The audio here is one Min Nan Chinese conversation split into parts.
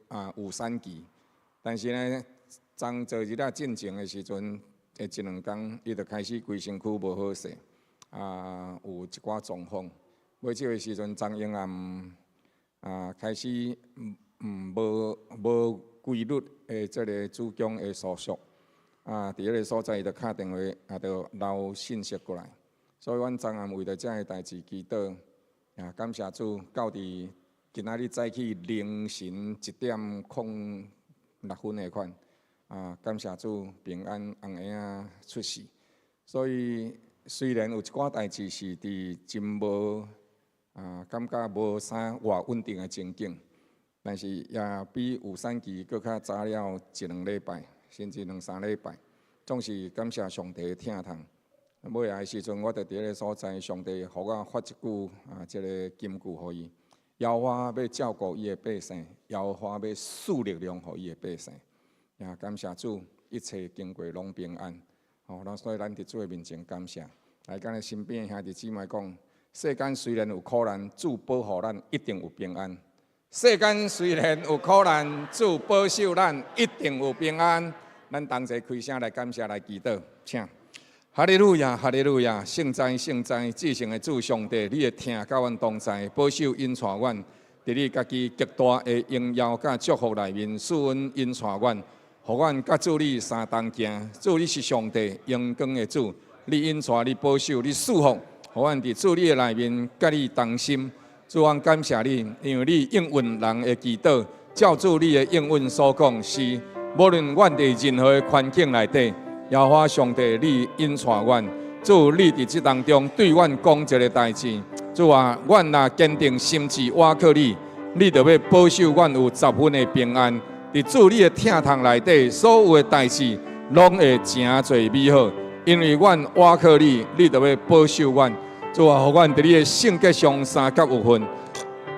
預產期，但是呢，昨昨日仔進前的時陣，的一兩工，伊就開始規身軀無好勢，有一寡狀況。尾這個時陣，張英暗開始無規律的這个子宮的收縮，佇彼个所在，伊就敲電話，也就留信息過來。所以，阮昨暗為著這个代誌祈禱，感謝主，到佇今仔日早起凌晨1點06分的款，感謝主平安紅嬰仔出世。所以，雖然有一寡代誌是佇真無感覺無啥偌穩定的情景，但是也比預產期閣較早了一兩禮拜，甚至兩三禮拜，總是感謝上帝的疼痛。尾仔的時陣，我就佇彼个所在，上帝予我發一句這个金句予伊：耶和華欲照顧伊的百姓，耶和華欲賜力量予伊的百姓。也感謝主，一切經過攏平安。吼，所以咱佇主的面前感謝。來，共你身邊的兄弟姊妹講：世間雖然有苦難，主保護咱一定有平安。世間雖然有苦難，主保守咱一定有平安。咱同齊開聲來感謝來祈禱，請。哈利路亞，哈利路亞，聖哉聖哉，至聖的主上帝，你的疼佮阮同在，保守引帶阮，佇你家己極大的榮耀佮祝福內面，賜恩引帶阮，予阮佮主你相同行。主你是上帝榮光的主，你引帶，你保守，你賜福，予阮佇主你的內面佮你同心。主，阮感謝你，因為你應允人的祈禱，照主你的應允所講是，無論阮佇任何的環境內底，耶和華上帝，你引帶阮，主你佇這當中對阮講一个代誌。主啊，阮若堅定心志倚靠你，你就欲保守阮有十分的平安。佇主你的疼痛內底，所有的代誌攏會誠濟美好，因為阮倚靠你，你就欲保守阮。主啊，予阮佇你的聖潔上相佮有份，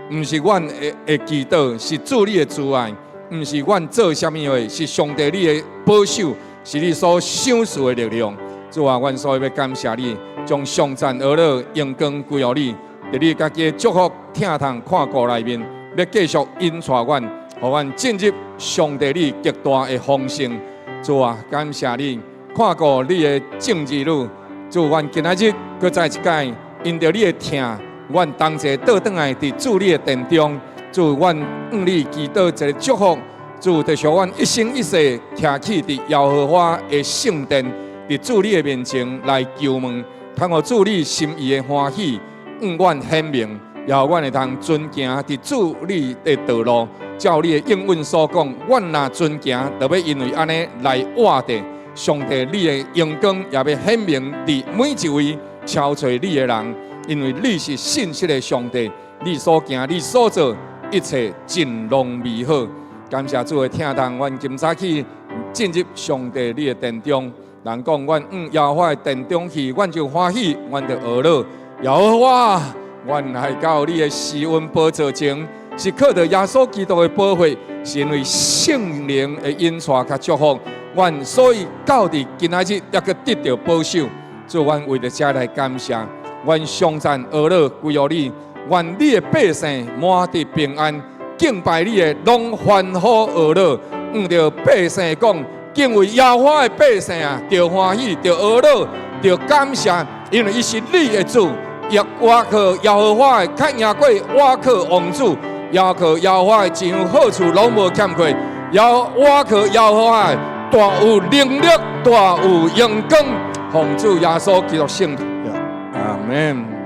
毋是阮的祈禱，是主你的慈愛，毋是阮做啥物貨，是上帝你的保守，是你所賞賜的力量。主啊，阮所以欲感謝你，將頌讚呵咾榮光歸予你，佇你家己的祝福疼痛看顧內面，欲繼續引帶阮，予阮進入上帝你極大的豐盛。主啊，感謝你看顧你的眾兒女。主，阮今仔日閣再一擺，因著你的疼，阮同齊倒轉來佇主你的殿中。主，阮向你祈禱一个祝福。主，就是阮一生一世徛起佇耶和華的聖殿，佇主你的面前來求問，通予主你心意的歡喜，向阮顯明，予阮會通遵行佇主你的道路，照你的應允所講，阮若遵行，就欲因為按呢來活著。上帝，你的榮光也欲顯明佇每一位朝揣你的人，因為你是信實的上帝，你所行、你所做，一切盡攏美好。感謝主的疼痛，阮今早起進入上帝你的殿中。人講，阮往耶和華的殿中去，阮就歡喜，阮就呵咾。耶和華，阮來到你的施恩寶座前，是靠著耶穌基督的寶血，是因為聖靈的引帶佮祝福。阮所以到佇今仔日，猶閣得著保守。主，阮為著這來感謝，阮頌讚呵咾歸予你。願你的百姓滿得平安，敬拜你的攏歡呼呵咾。向著百姓講，敬畏耶和華的百姓啊，著歡喜，著呵咾，著感謝，因為伊是你的主。倚靠耶和華的，較贏過倚靠王子；倚靠耶和華的，一樣好處攏無欠缺。倚靠耶和華的，大有能力，大有榮光，奉主耶穌基督聖名，阿門。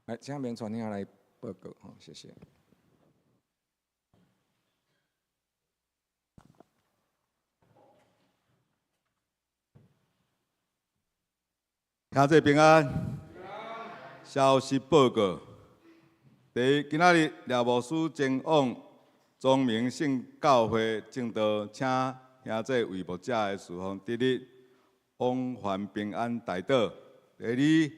來，請明傳兄來報告，好，謝謝。兄弟平安。消息報告：第一，今仔日廖牧師前往中明聖教會證道，請兄弟為牧者的事奉，值日往返平安大島。第二，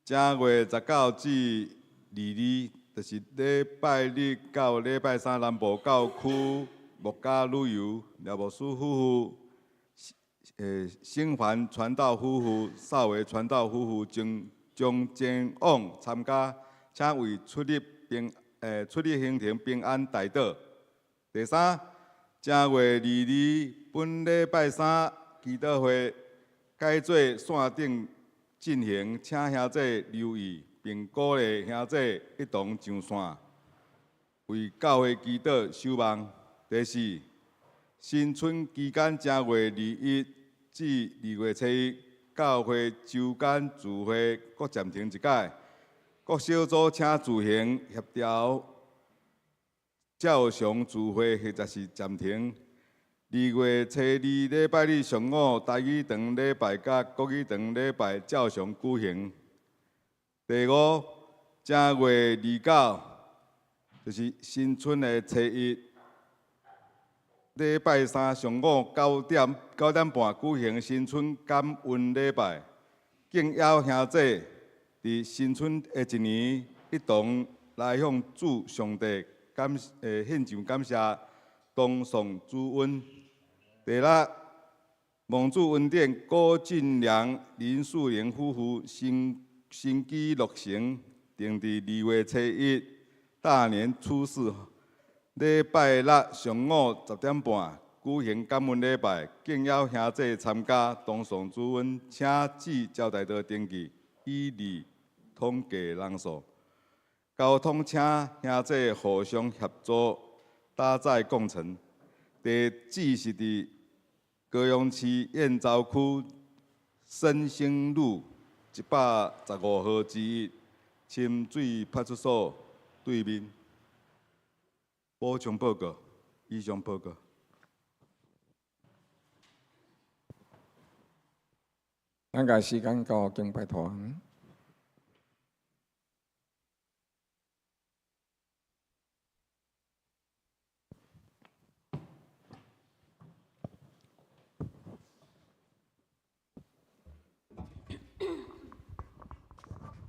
正月19至22，就是禮拜日到禮拜三，南部教區牧家旅遊，廖牧師夫婦。聖凡傳道夫婦、少維傳道夫婦前將前往參加，請為出入平出入行程平安代禱。第三，正月22本禮拜三祈禱會改做線頂進行，請兄弟留意，並鼓勵兄弟一同上線，為教會祈禱守望。第四，新春期間正月21至2月初1，教會週間聚會閣暫停一擺，各小組請自行協調，照常聚會或者是暫停。2月初2禮拜日上午台語堂禮拜佮國語堂禮拜照常舉行。第五，正月29，就是新春的初一，禮拜三上午9點9點半舉行新春感恩禮拜，敬邀兄弟佇新春的一年一同來向主上帝感獻上感謝，同頌主恩。第六，蒙主恩典，郭俊良、林素玲夫婦新居落成，定佇2月初1大年初四，禮拜六上午10點半舉行感恩禮拜，敬邀兄弟參加，同頌主恩，請至招待所登記，以利統計人數。交通請兄弟互相協助，搭載工程。地址是佇高雄市燕巢區新興路115號之一，深水派出所對面。補充報告，以上報告。咱共時間交敬拜團。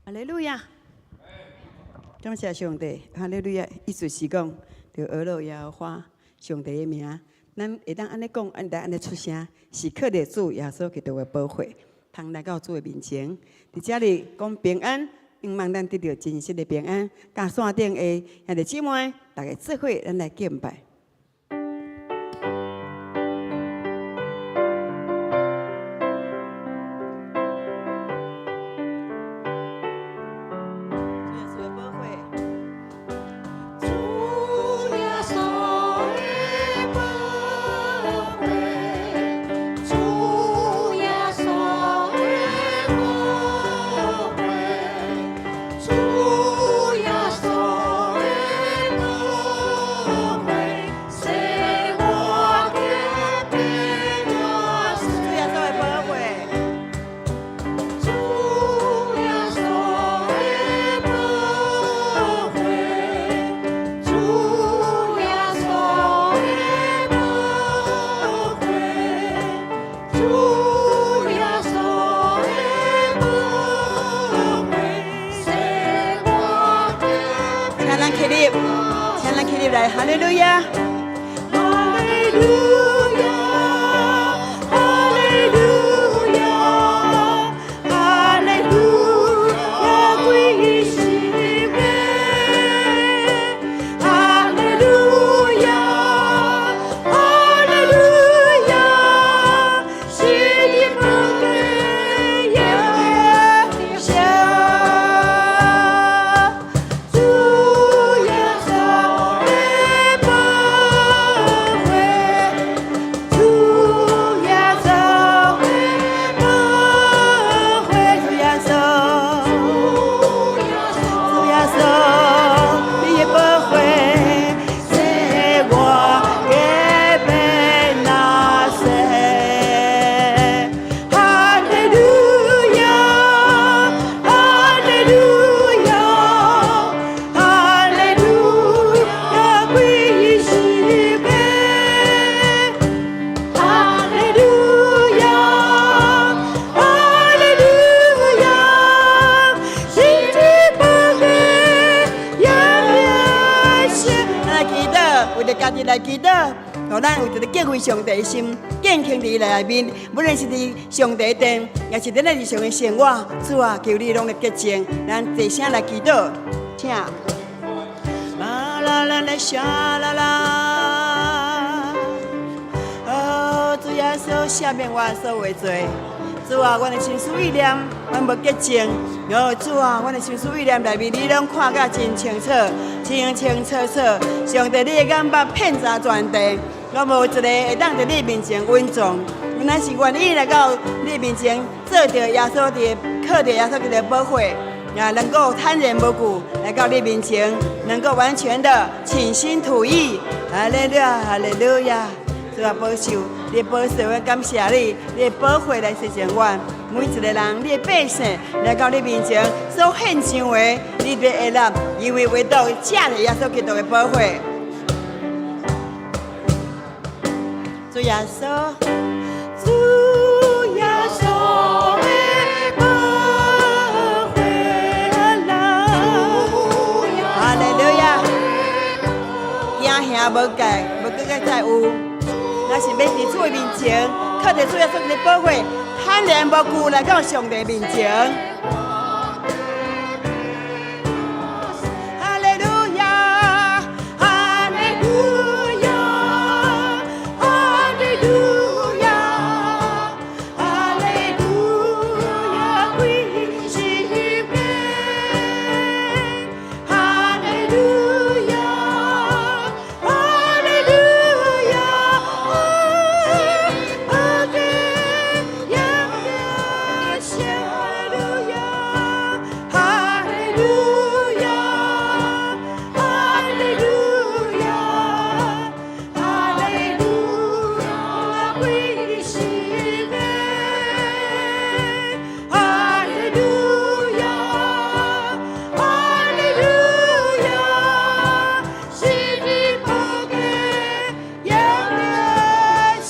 哈利路亞！感謝上帝，哈利路亞！意思是講，著阿樂耶和華上帝的名，咱會當按呢講，按來按呢出聲，是靠著主耶穌基督的寶血，通來到主的面前。佇遮裡講平安，希望咱得著真實的平安。佮線頂的兄弟姊妹，大家做伙，咱來敬拜。哈利路亞，哈利路亞，哈利路亞，哈利路亞，歸是耶。哈利路亞，哈利路亞，是的寶貴耶和主耶穌的寶血，主耶穌的寶血，主耶穌，主耶穌，你的寶血，洗我潔白那些。哈利路亞，哈利路亞，哈利路亞，歸是耶。哈利路亞，哈利路亞，神的寶血耶穌。來祈禱，為著家己來祈禱，予咱有一个敬畏上帝的心，敬虔佇伊內面，無論是佇上帝殿，抑是佇咱日常的生活，主啊，求你攏來潔淨，咱齊聲來祈禱，請。啦啦啦啦，沙啦啦，哦，主耶穌赦免我所有的罪。主啊，阮的心思意念，阮無潔淨。哦，主啊，阮的心思意念內面，你攏看甲真清楚，清清楚楚。上帝，你的眼目遍察全地，我無一个會當佇你面前隱藏。阮是願意來到你面前，做著耶穌的，靠著耶穌基督的寶血，啊，能夠坦然無懼來到你面前，能夠完全的傾心吐意。哈利路亞，哈利路亞。主啊，保守，你的保守，我感謝你，你的寶血來洗淨阮每一個人，你的百姓來到你面前所獻上的，你必會納，因為唯獨藉著耶穌基督的寶血。主耶穌，主耶穌的寶血啦，哈利路亞，驚嚇無界，無閣閣再有。若是欲佇主的面前，靠著主耶穌的寶血，坦然無懼來到上帝面前。哈利路亞，哈利路亞，哈利路亞，哈利路亞，歸心間。哈利路亞，哈利路亞，阿給耶哈利路亞，哈利路亞，哈利路亞，哈利路亞，歸心間。哈利路亞，哈利路亞，是你寶血贏得勝。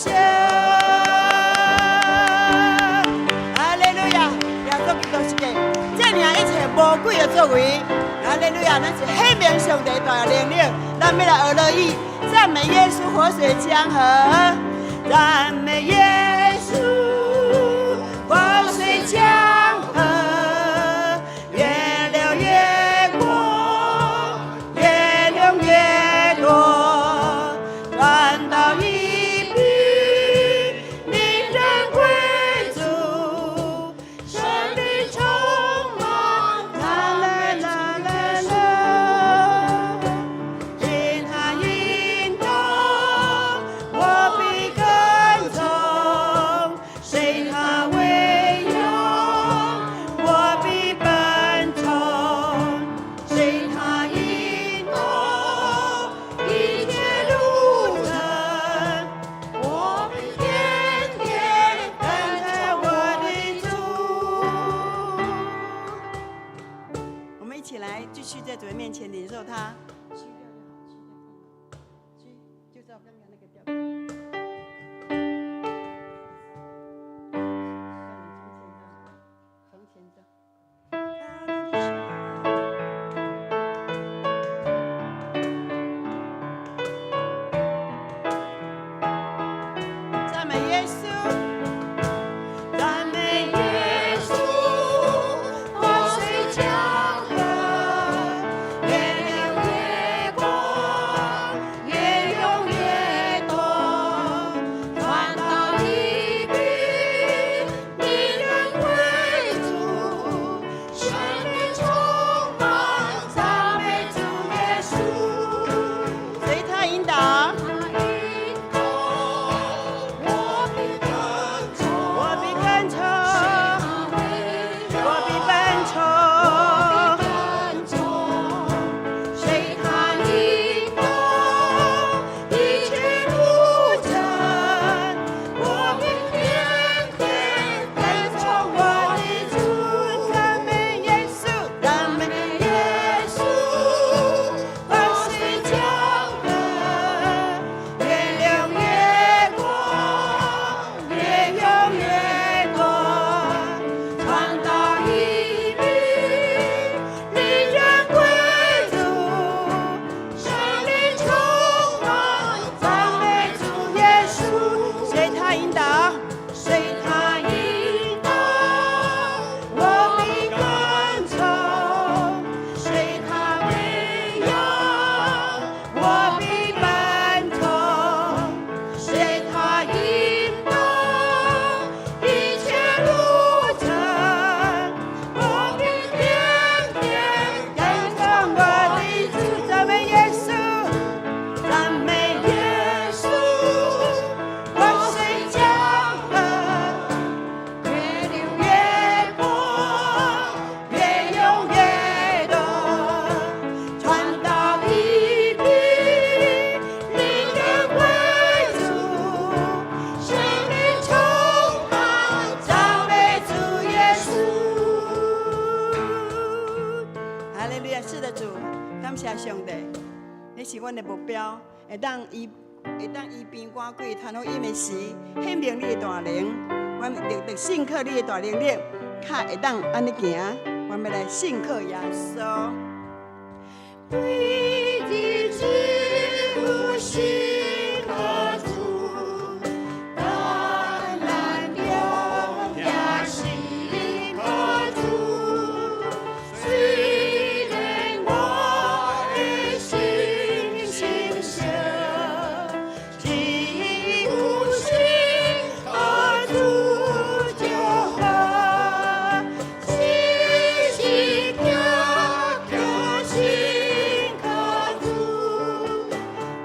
哈利路亞，耶穌基督是個證明一切魔鬼的作為。哈利路亞，咱是顯明上帝大能力，咱欲來學落伊，讚美耶穌活水江河，讚美耶穌活水江河，越流越廣，越流越多，傳到一彼，令人歸主，生命充滿，啦啦啦啦啦，因他引導，我必跟從，隨他餵養，我必奔從，隨他引導，一切路程，我必天天跟着我的主。我們一起來繼續在主的面前領受他。就照剛剛那個調。從前走，從前走。讚美耶穌，讚美耶穌，活水江河，越流越廣，越流越多，傳到一彼，令人歸主，生命充滿，讚美主耶穌，隨他引導，他引導，我必跟標，會當醫病趕鬼，傳福音的時，顯明你的大能，阮得得信靠你的大能力，較會當按呢行。阮欲來信靠耶穌。為的只有信靠主，艱難中行信靠主。雖然我的心心傷，只有信靠主就好。時時刻刻信靠主，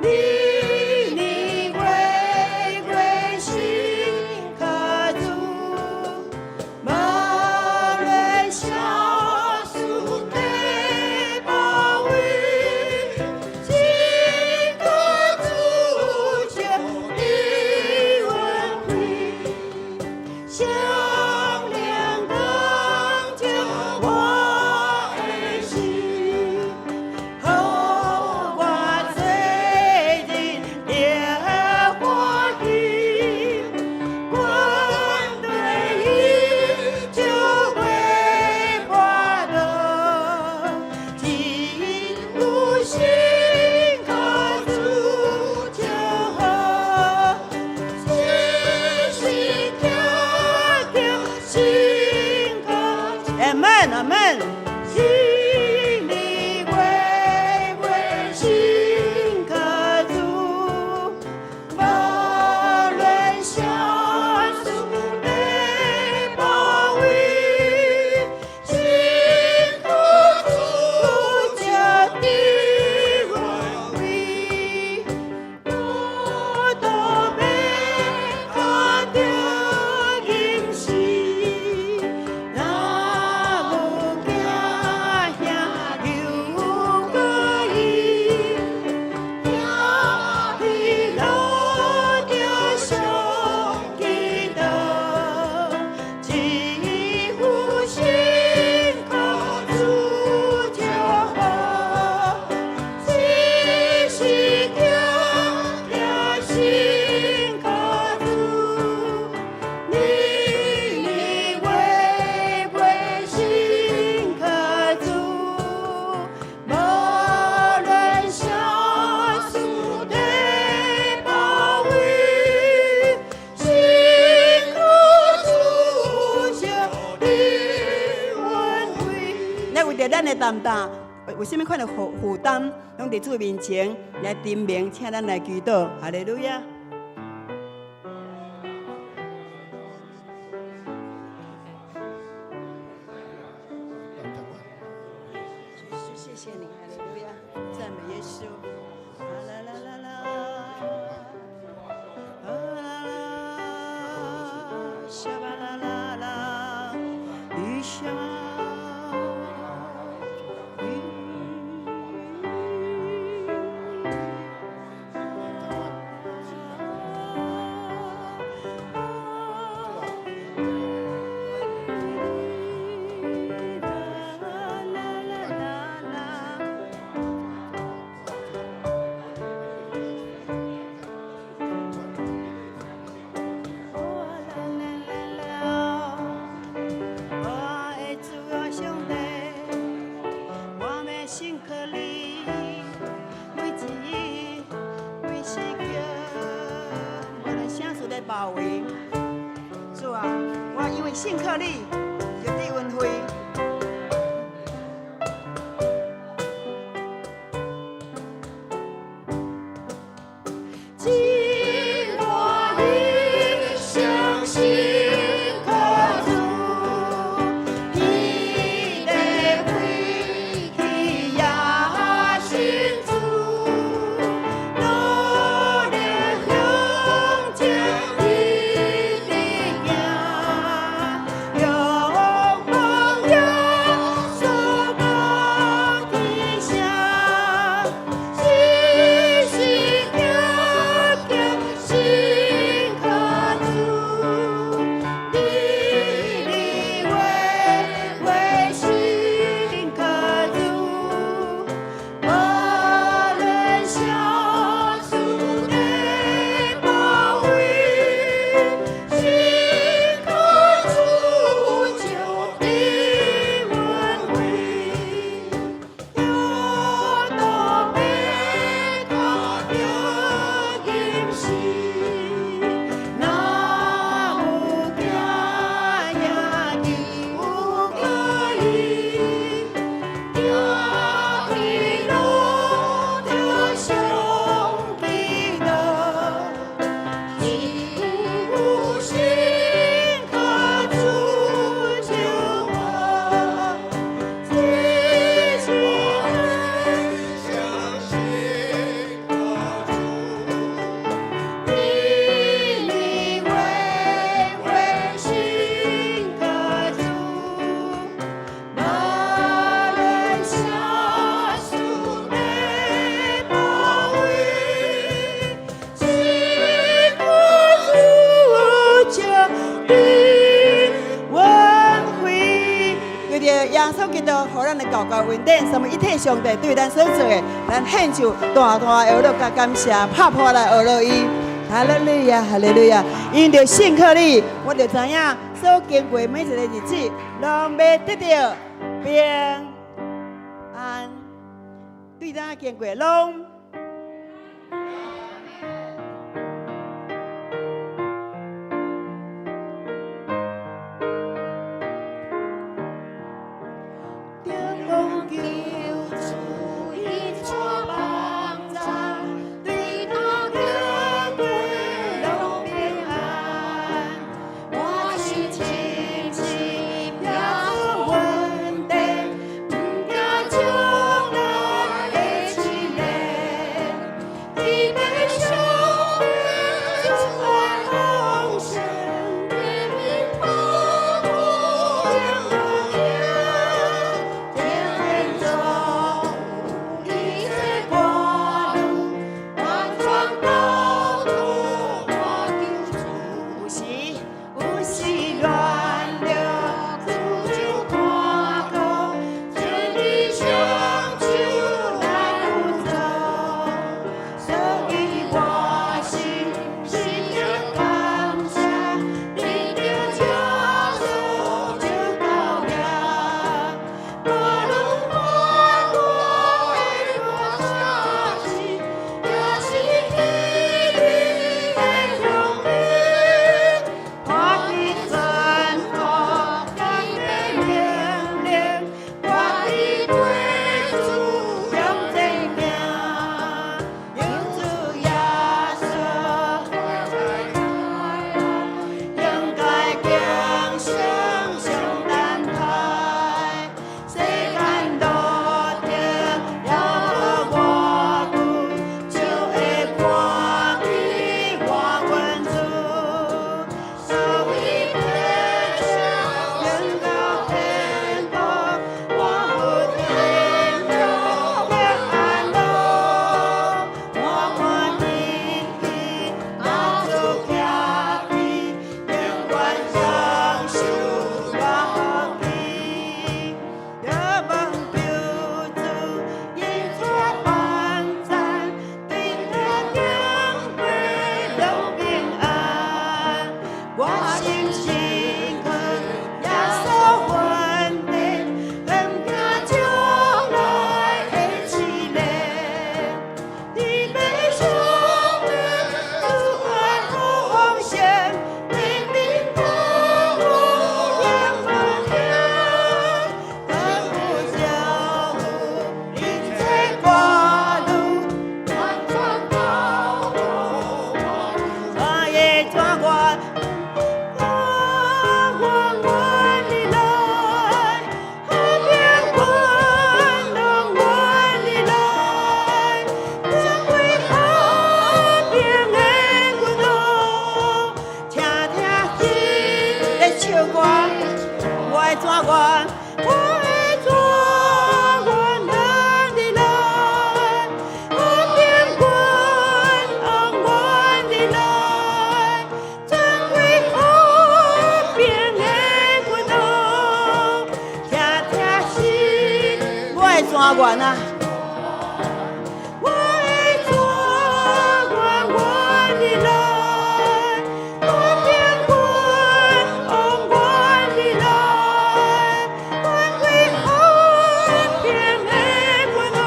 年年月月信靠主，無論啥事的包圍，信靠主就得恩惠，聖靈光照我的心，予我做人得歡喜，阮對伊就袂跋倒，只有信靠主就好，時時刻刻信靠主。阿門，阿門。年年月月信靠主，無論啥事的包圍，信靠主就得安慰。路途欲較著緊時，若無驚嚇又過意，兄弟路著相祈禱，只有信靠主就好，時時刻刻信靠主，年年月月信靠主，無論啥事的包圍，信靠主就得恩惠。咱為著咱的擔當，有啥物款的負擔，攏佇主面前來陳明，請咱來祈禱。哈利路亞。謝謝你，哈利路亞，讚美耶穌。啊啦啦啦啦，啊啦啦，沙巴啦啦啦，雨下雨。啦啦啦啦。哦啦啦啦啦，我的主啊上帝，我欲信靠你，每一日每時刻，無論啥事來包圍，主啊，我因為信靠你，就得恩惠。只我一生信靠主，天地飛去也信主，努力向前一直行，勇基督，予咱的厚厚恩典，什麼一切上帝對咱所做的，咱獻上大大的樂佮感謝，拍破來學樂伊。哈利路亞，哈利路亞！因著信靠你，我就知影所經過每一個日子，攏欲得著平安。對咱經過攏。著講求主伊帶幫贊，對哪經過攏平安。我心深信耶穌恩典，毋驚將來的試煉。伫欲上帝主愛豐盛，甜蜜國土永無窮。天中有一切掛慮，完全交託我救主。有時有時軟弱，主就看顧，千里相手來輔助，所以我心心中感謝，得著耶穌就夠了。無論看我的大城市，也是彼你的容顏。看見全國伊的命令，我已對主向前行，有主耶穌應該經常上等待，世間路程猶無偌久，就會看見我阮主。所以天上能到天國，我有天國的安樂，我歡喜喜，大主徛起，永遠享受我福氣。仰望求主伊帶幫贊，對哪經過攏平安。我心信靠耶穌恩典，毋驚將來的試煉。伫欲上帝主愛豐盛，甜蜜國土永無窮。更有祝福一切掛慮，完全交託我我的主我，我願願你來，和平君攏願你來，轉歸和平的國度，聽聽彼咧唱歌，我的主願，我的主願願你來，和平君王願你來，轉歸和平的國度，聽聽是我的主願啊！我的主願願你來，和平君王願你來，轉歸和平的國度，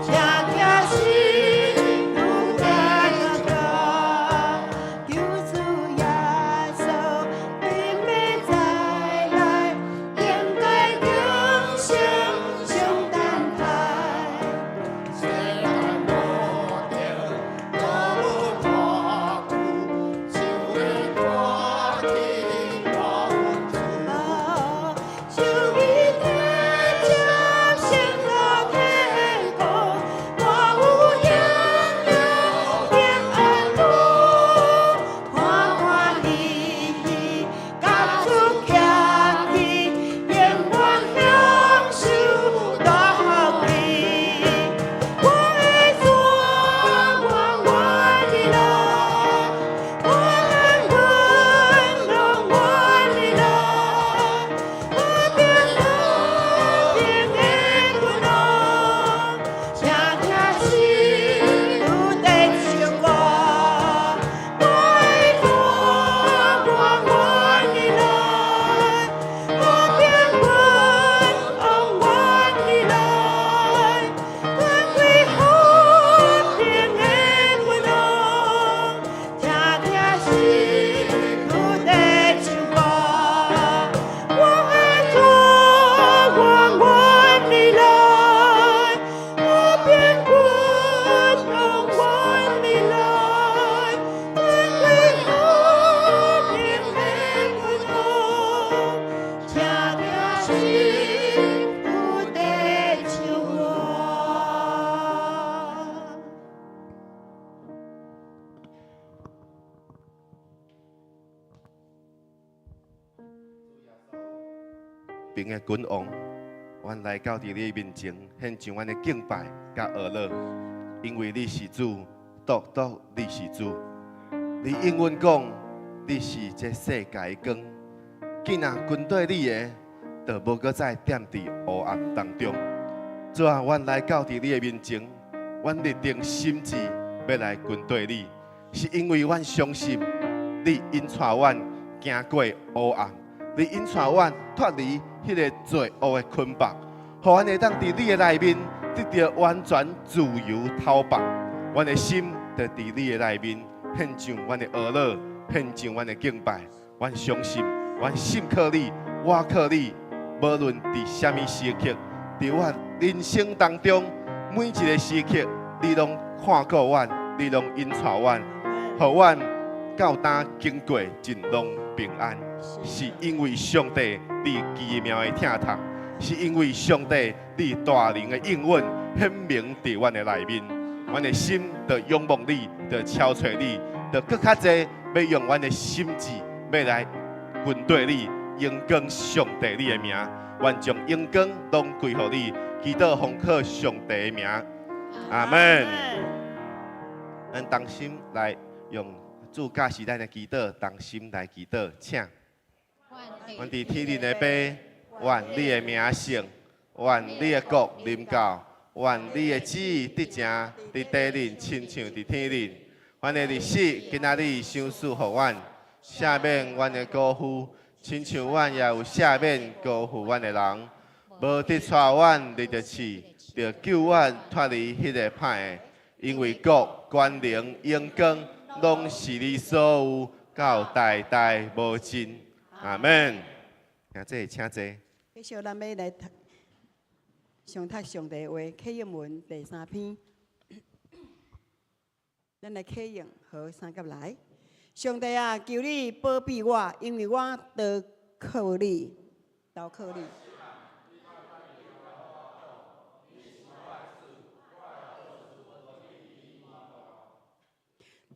聽聽是愈加強，求主耶穌緊欲再來，應該經常上等平的君王，阮來到佇你面前，獻上阮的敬拜佮阿樂，因為你是主，獨獨你是主。你應允講，你是這世界的光，囝若跟綴你的，就無閣再踮佇黑暗當中。主啊，阮來到佇你的面前，阮立定心志欲來跟綴你，是因為阮相信你引帶阮行過黑暗，你引帶阮脫離彼个罪惡的捆綁，予阮會當佇你的內面得著完全自由透放。阮的心就佇你的內面獻上阮的阿樂，獻上阮的敬拜。阮相信，阮信靠你，倚靠你，無論佇啥物時刻，佇我人生當中每一个時刻，你攏看顧阮，你攏引帶阮，予阮到今經過盡攏平安。是因為上帝你奇妙的疼痛，是因為上帝你大能的應允顯明佇阮的內面，阮的心就仰望你，就朝揣你，就閣較濟欲用阮的心志，欲來跟綴你，榮光上帝你的名。願將榮光攏歸予你，祈禱奉靠上帝的名，阿門。咱同心來用主教示咱的祈禱，同心來祈禱，請。阮佇天頂的父，願你的名聖，願你的國臨到，願你的旨意得成佇地頂，親像佇天頂。阮的日子今仔日賞賜予阮，赦免阮的過負，親像阮也有赦免過負阮的人。無得帶阮入著試，著救阮脫離彼个歹的。因為國、權能、榮光，攏是你所有，到代代無盡。阿門。請坐，請坐。繼續，咱欲來讀上讀上帝話，啟應文第三篇。咱來啟應好三甲來。上帝啊，求你保庇我，因為我投靠你，投靠你。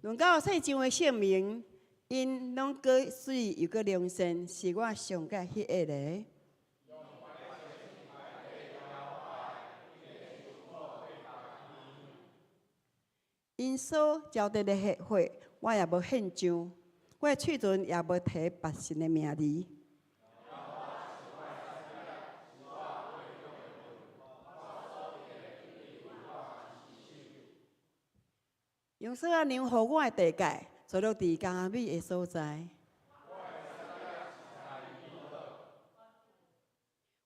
論到世上的聖民，𪜶攏閣媠又閣良善，是我上蓋喜愛的。𪜶所澆奠的血，我也無獻上；我的喙唇也無提別神的名字。用索仔量予我的地界，坐落佇佳美的所在。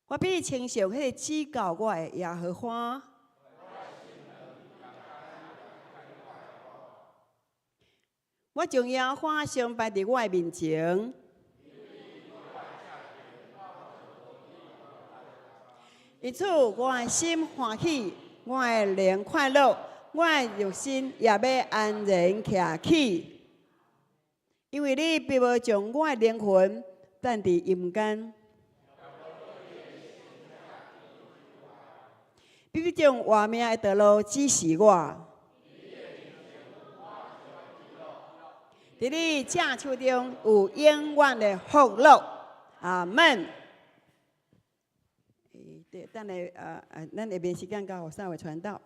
我必稱頌彼个指教我的耶和華。我將耶和華常擺佇我的面前。因此，我的心歡喜，我的靈快樂，我的肉身也欲安然徛起。因為你必無將我的靈魂擲佇陰間，必欲將活命的道路指示我。佇你正手中有永遠的福樂。阿門。對，等下咱下面時間交予三位傳道。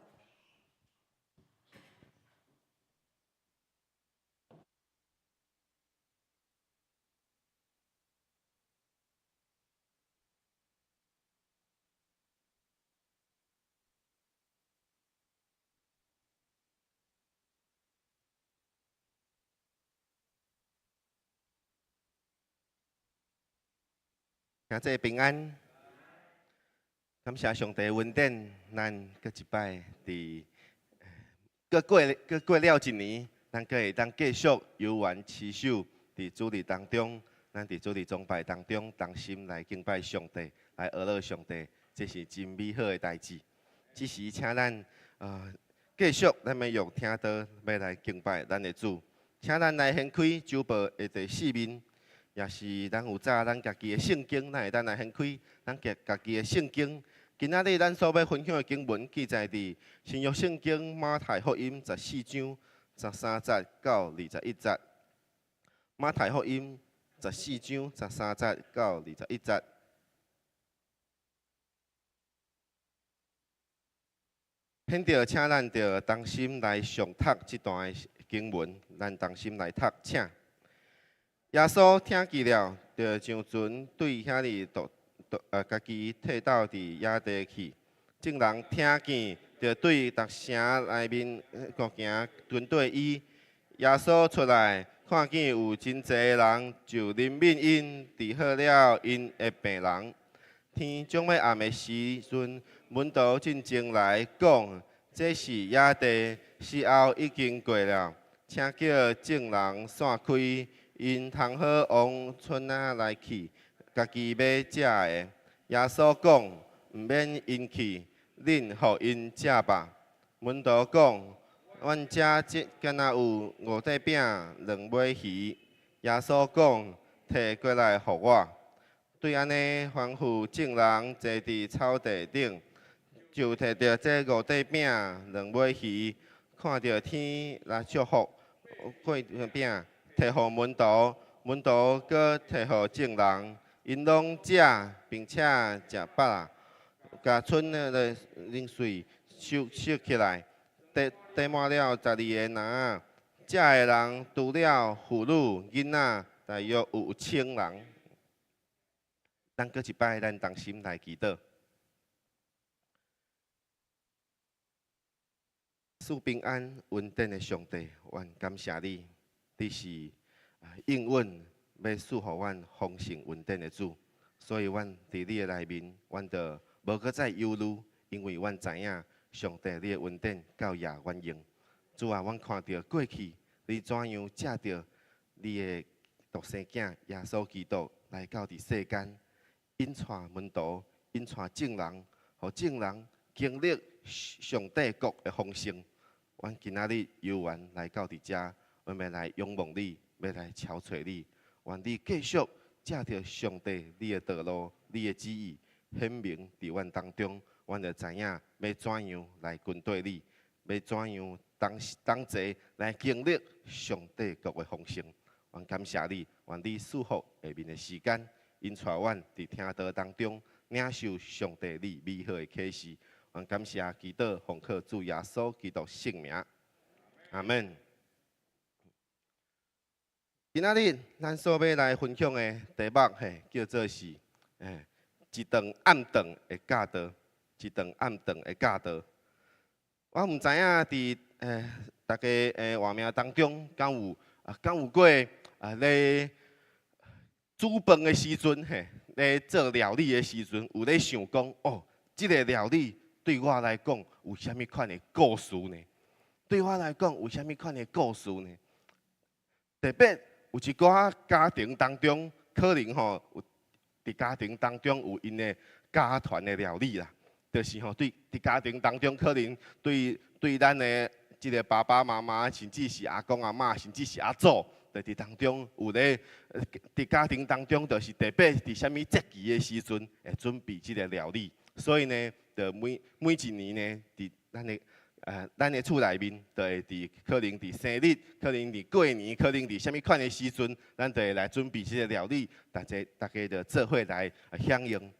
兄弟平安，感謝上帝恩典，咱閣一擺佇閣過閣過了一年，咱閣會當繼續猶原持守佇主日當中，咱佇主日崇拜當中同心來敬拜上帝，來阿樂上帝，這是真美好的代誌。這時請咱繼續，咱欲用聽道欲來敬拜咱的主，請咱來掀開周報的第四面。也是咱有早咱家己的聖經，咱會當來掀開咱家家己的聖經。今仔日咱所欲分享的經文記載佇新約聖經馬太福音十四章十三節到二十一節。馬太福音十四章十三節到二十一節。現在請咱著同心來誦讀這段的經文，咱同心來讀，請。耶穌聽見了，就上船對遐裡獨獨家己退到佇野地去。眾人聽見，就對逐城內面顧行跟綴伊。耶穌出來，看見有真濟人，就憐憫𪜶，治好了𪜶的病人。天將欲暗的時陣，門徒進前來講：這是野地，時候已經過了，請叫眾人散開，𪜶通好往村仔內去，家己買食的。耶穌講：毋免𪜶去，恁予𪜶食吧。門徒講：阮遮這敢若有五塊餅、兩尾魚。耶穌講：提過來予我。對按呢吩咐眾人坐佇草地頂，就提著這五塊餅、兩尾魚，看著天來祝福，擘餅，提予門徒，門徒閣提予眾人，𪜶攏食，並且食飽，共賰的零碎收拾起來，綴綴滿了12個籃仔。食的人除了婦女、囡仔，大約有1000人。咱閣一擺，咱同心來祈禱。賜平安、恩典的上帝，阮感謝你，你是應允欲賜予阮豐盛恩典的主，所以阮佇你的內面，阮就無閣再憂慮，因為阮知影上帝你的恩典夠額阮用。主啊，阮看著過去你怎樣藉著你的獨生囝耶穌基督來到佇世間，引帶門徒，引帶眾人，予眾人經歷上帝國的豐盛。阮今仔日有緣來到佇遮，阮欲來仰望你，欲來朝揣你。願你繼續藉著上帝你的道路、你的旨意顯明佇阮當中，阮就知影欲怎樣來跟綴你，欲怎樣同同齊來經歷上帝國的豐盛。阮感謝你，願你賜福下面的時間，引帶阮佇聽道當中領受上帝你美好的啟示。阮感謝祈禱，奉靠主耶穌基督聖名，阿門。今仔日咱所欲來分享的題目，嘿，叫做是，一頓暗頓的教導，一頓暗頓的教導。我毋知影佇大家的活命當中，敢有啊，敢有過啊咧煮飯的時陣，嘿，咧做料理的時陣，有咧想講，哦，這个料理對我來講有啥物款的故事呢？對我來講有啥物款的故事呢？特別有一寡家庭當中，可能吼有佇家庭當中有𪜶的家傳的料理啦，就是吼對佇家庭當中可能對對咱的這个爸爸媽媽，甚至是阿公阿嬤，甚至是阿祖，就佇當中有咧佇家庭當中，就是特別佇啥物節期的時陣會準備這个料理，所以呢，就每每一年呢，佇咱的咱的厝內面，就會佇可能佇生日，可能佇過年，可能佇啥物款的時陣，咱就會來準備這个料理，大家大家就做伙來享用。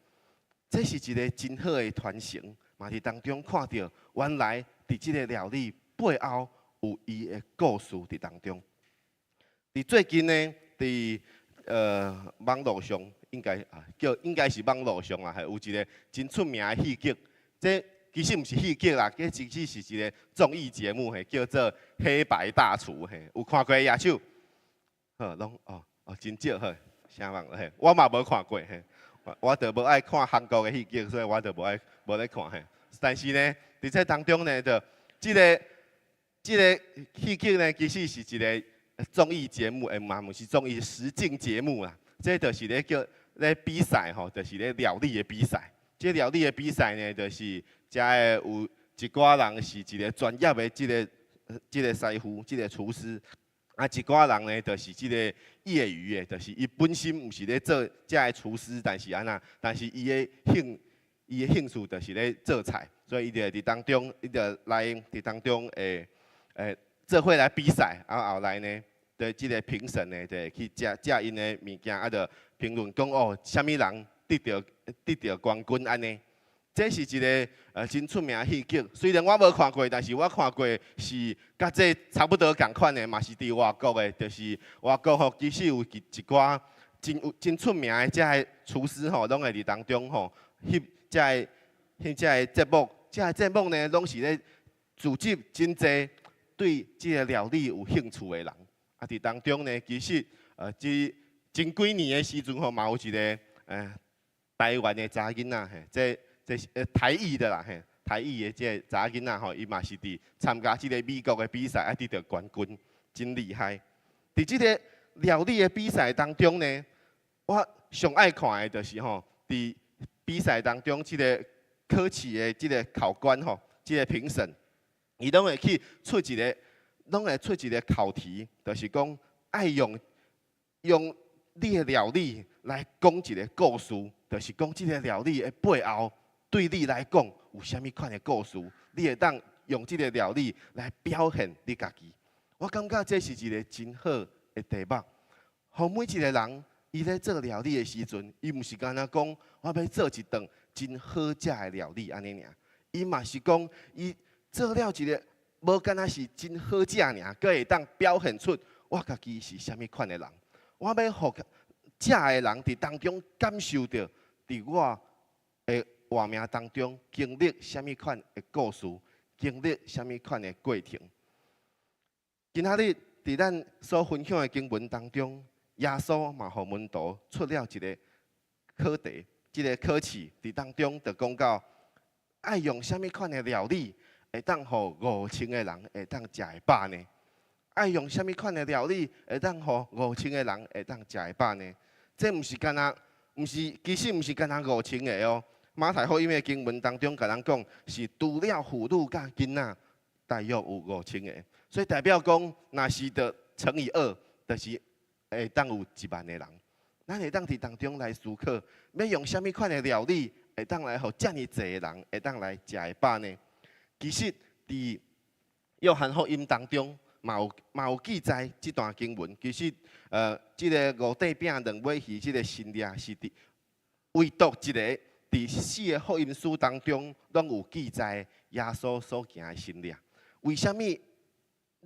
這是一个真好的傳承，嘛佇當中看著原來佇這个料理背後有伊的故事佇當中。佇最近呢，佇網路上，應該啊叫應該是網路上啊，係有一个真出名的戲劇，這其實毋是戲劇啦，這其實是一个綜藝節目，嘿，叫做《黑白大廚》嘿，有看過的舉手？好，攏哦哦，真少好，聲望嘿，我嘛無看過嘿，我就無愛看韓國的戲劇，所以我就無愛無咧看嘿。但是呢，佇這當中呢，就這个這个戲劇呢，其實是一个綜藝節目，欸嘛毋是綜藝實境節目啦。這就是咧叫咧比賽吼，就是咧料理的比賽。這料理的比賽呢，就是遮會有一寡人是一个專業的這个這个師傅，這个廚師。啊，一寡人呢，就是這個業餘的，就是伊本身毋是咧做遮个廚師，但是按怎，但是伊的興趣就是咧做菜，所以伊就佇當中，伊就來佇當中會會做伙來比賽，啊後來呢，對這个評審呢，就會去食食𪜶的物件，啊，就評論講哦，啥物人得著得著冠軍按呢。這是一个真出名的戲劇，雖然我無看過，但是我看過是佮這差不多仝款的，嘛是佇外國的，就是外國吼，其實有一寡真有真出名的這个廚師吼，攏會佇當中吼翕這个翕這个節目，這个節目呢，攏是咧組織真濟對這个料理有興趣的人。啊，佇當中呢，其實這前幾年的時陣吼，嘛有一个台灣的查囡仔嘿，這。這是台裔的啦，嘿，台裔的這个查囡仔吼，伊嘛是佇參加這個美國的比賽，啊得著冠軍，真厲害。佇這个料理的比賽當中呢，我上愛看的就是吼，佇比賽當中，這个考試的這个考官吼，這个評審，伊攏會去出一个，攏會出一个考題，就是講愛用你的料理來講一个故事，就是講這个料理的背後，對你來講有啥物款的故事？你會當用這个料理來表現你家己。我感覺這是一个真好的題目。予每一个人，伊咧做料理的時陣，伊毋是干焦講我欲做一頓真好食的料理按呢爾。伊嘛是講，伊做了一个無干焦是真好食爾，閣會當表現出我家己是啥物款的人。我欲予食的人佇當中感受著，佇我的活命當中經歷啥物款的故事，經歷啥物款的過程。今仔日佇咱所分享的經文當中，耶穌嘛予門徒出了一个課題，這个考試佇當中就講到，愛用啥物款的料理，會當予5000个人會當食會飽呢？愛用啥物款的料理，會當予五千个人會當食會飽呢？這毋是干焦，毋是，其實毋是干焦五千个哦。馬太福音的經文當中，共咱講是除了婦女佮囡仔，大約有五千个，所以代表講，若是著乘以二，就是會當有1萬個人。咱會當佇當中來思考，欲用啥物款的料理，會當來予遮爾濟个人會當來食會飽呢？其實，佇約翰福音當中，嘛有記載這段經文。其實，這个五塊餅兩尾魚，這个神跡是佇唯獨一个。佇四个福音書當中，攏有記載耶穌所行的神跡。為啥物攏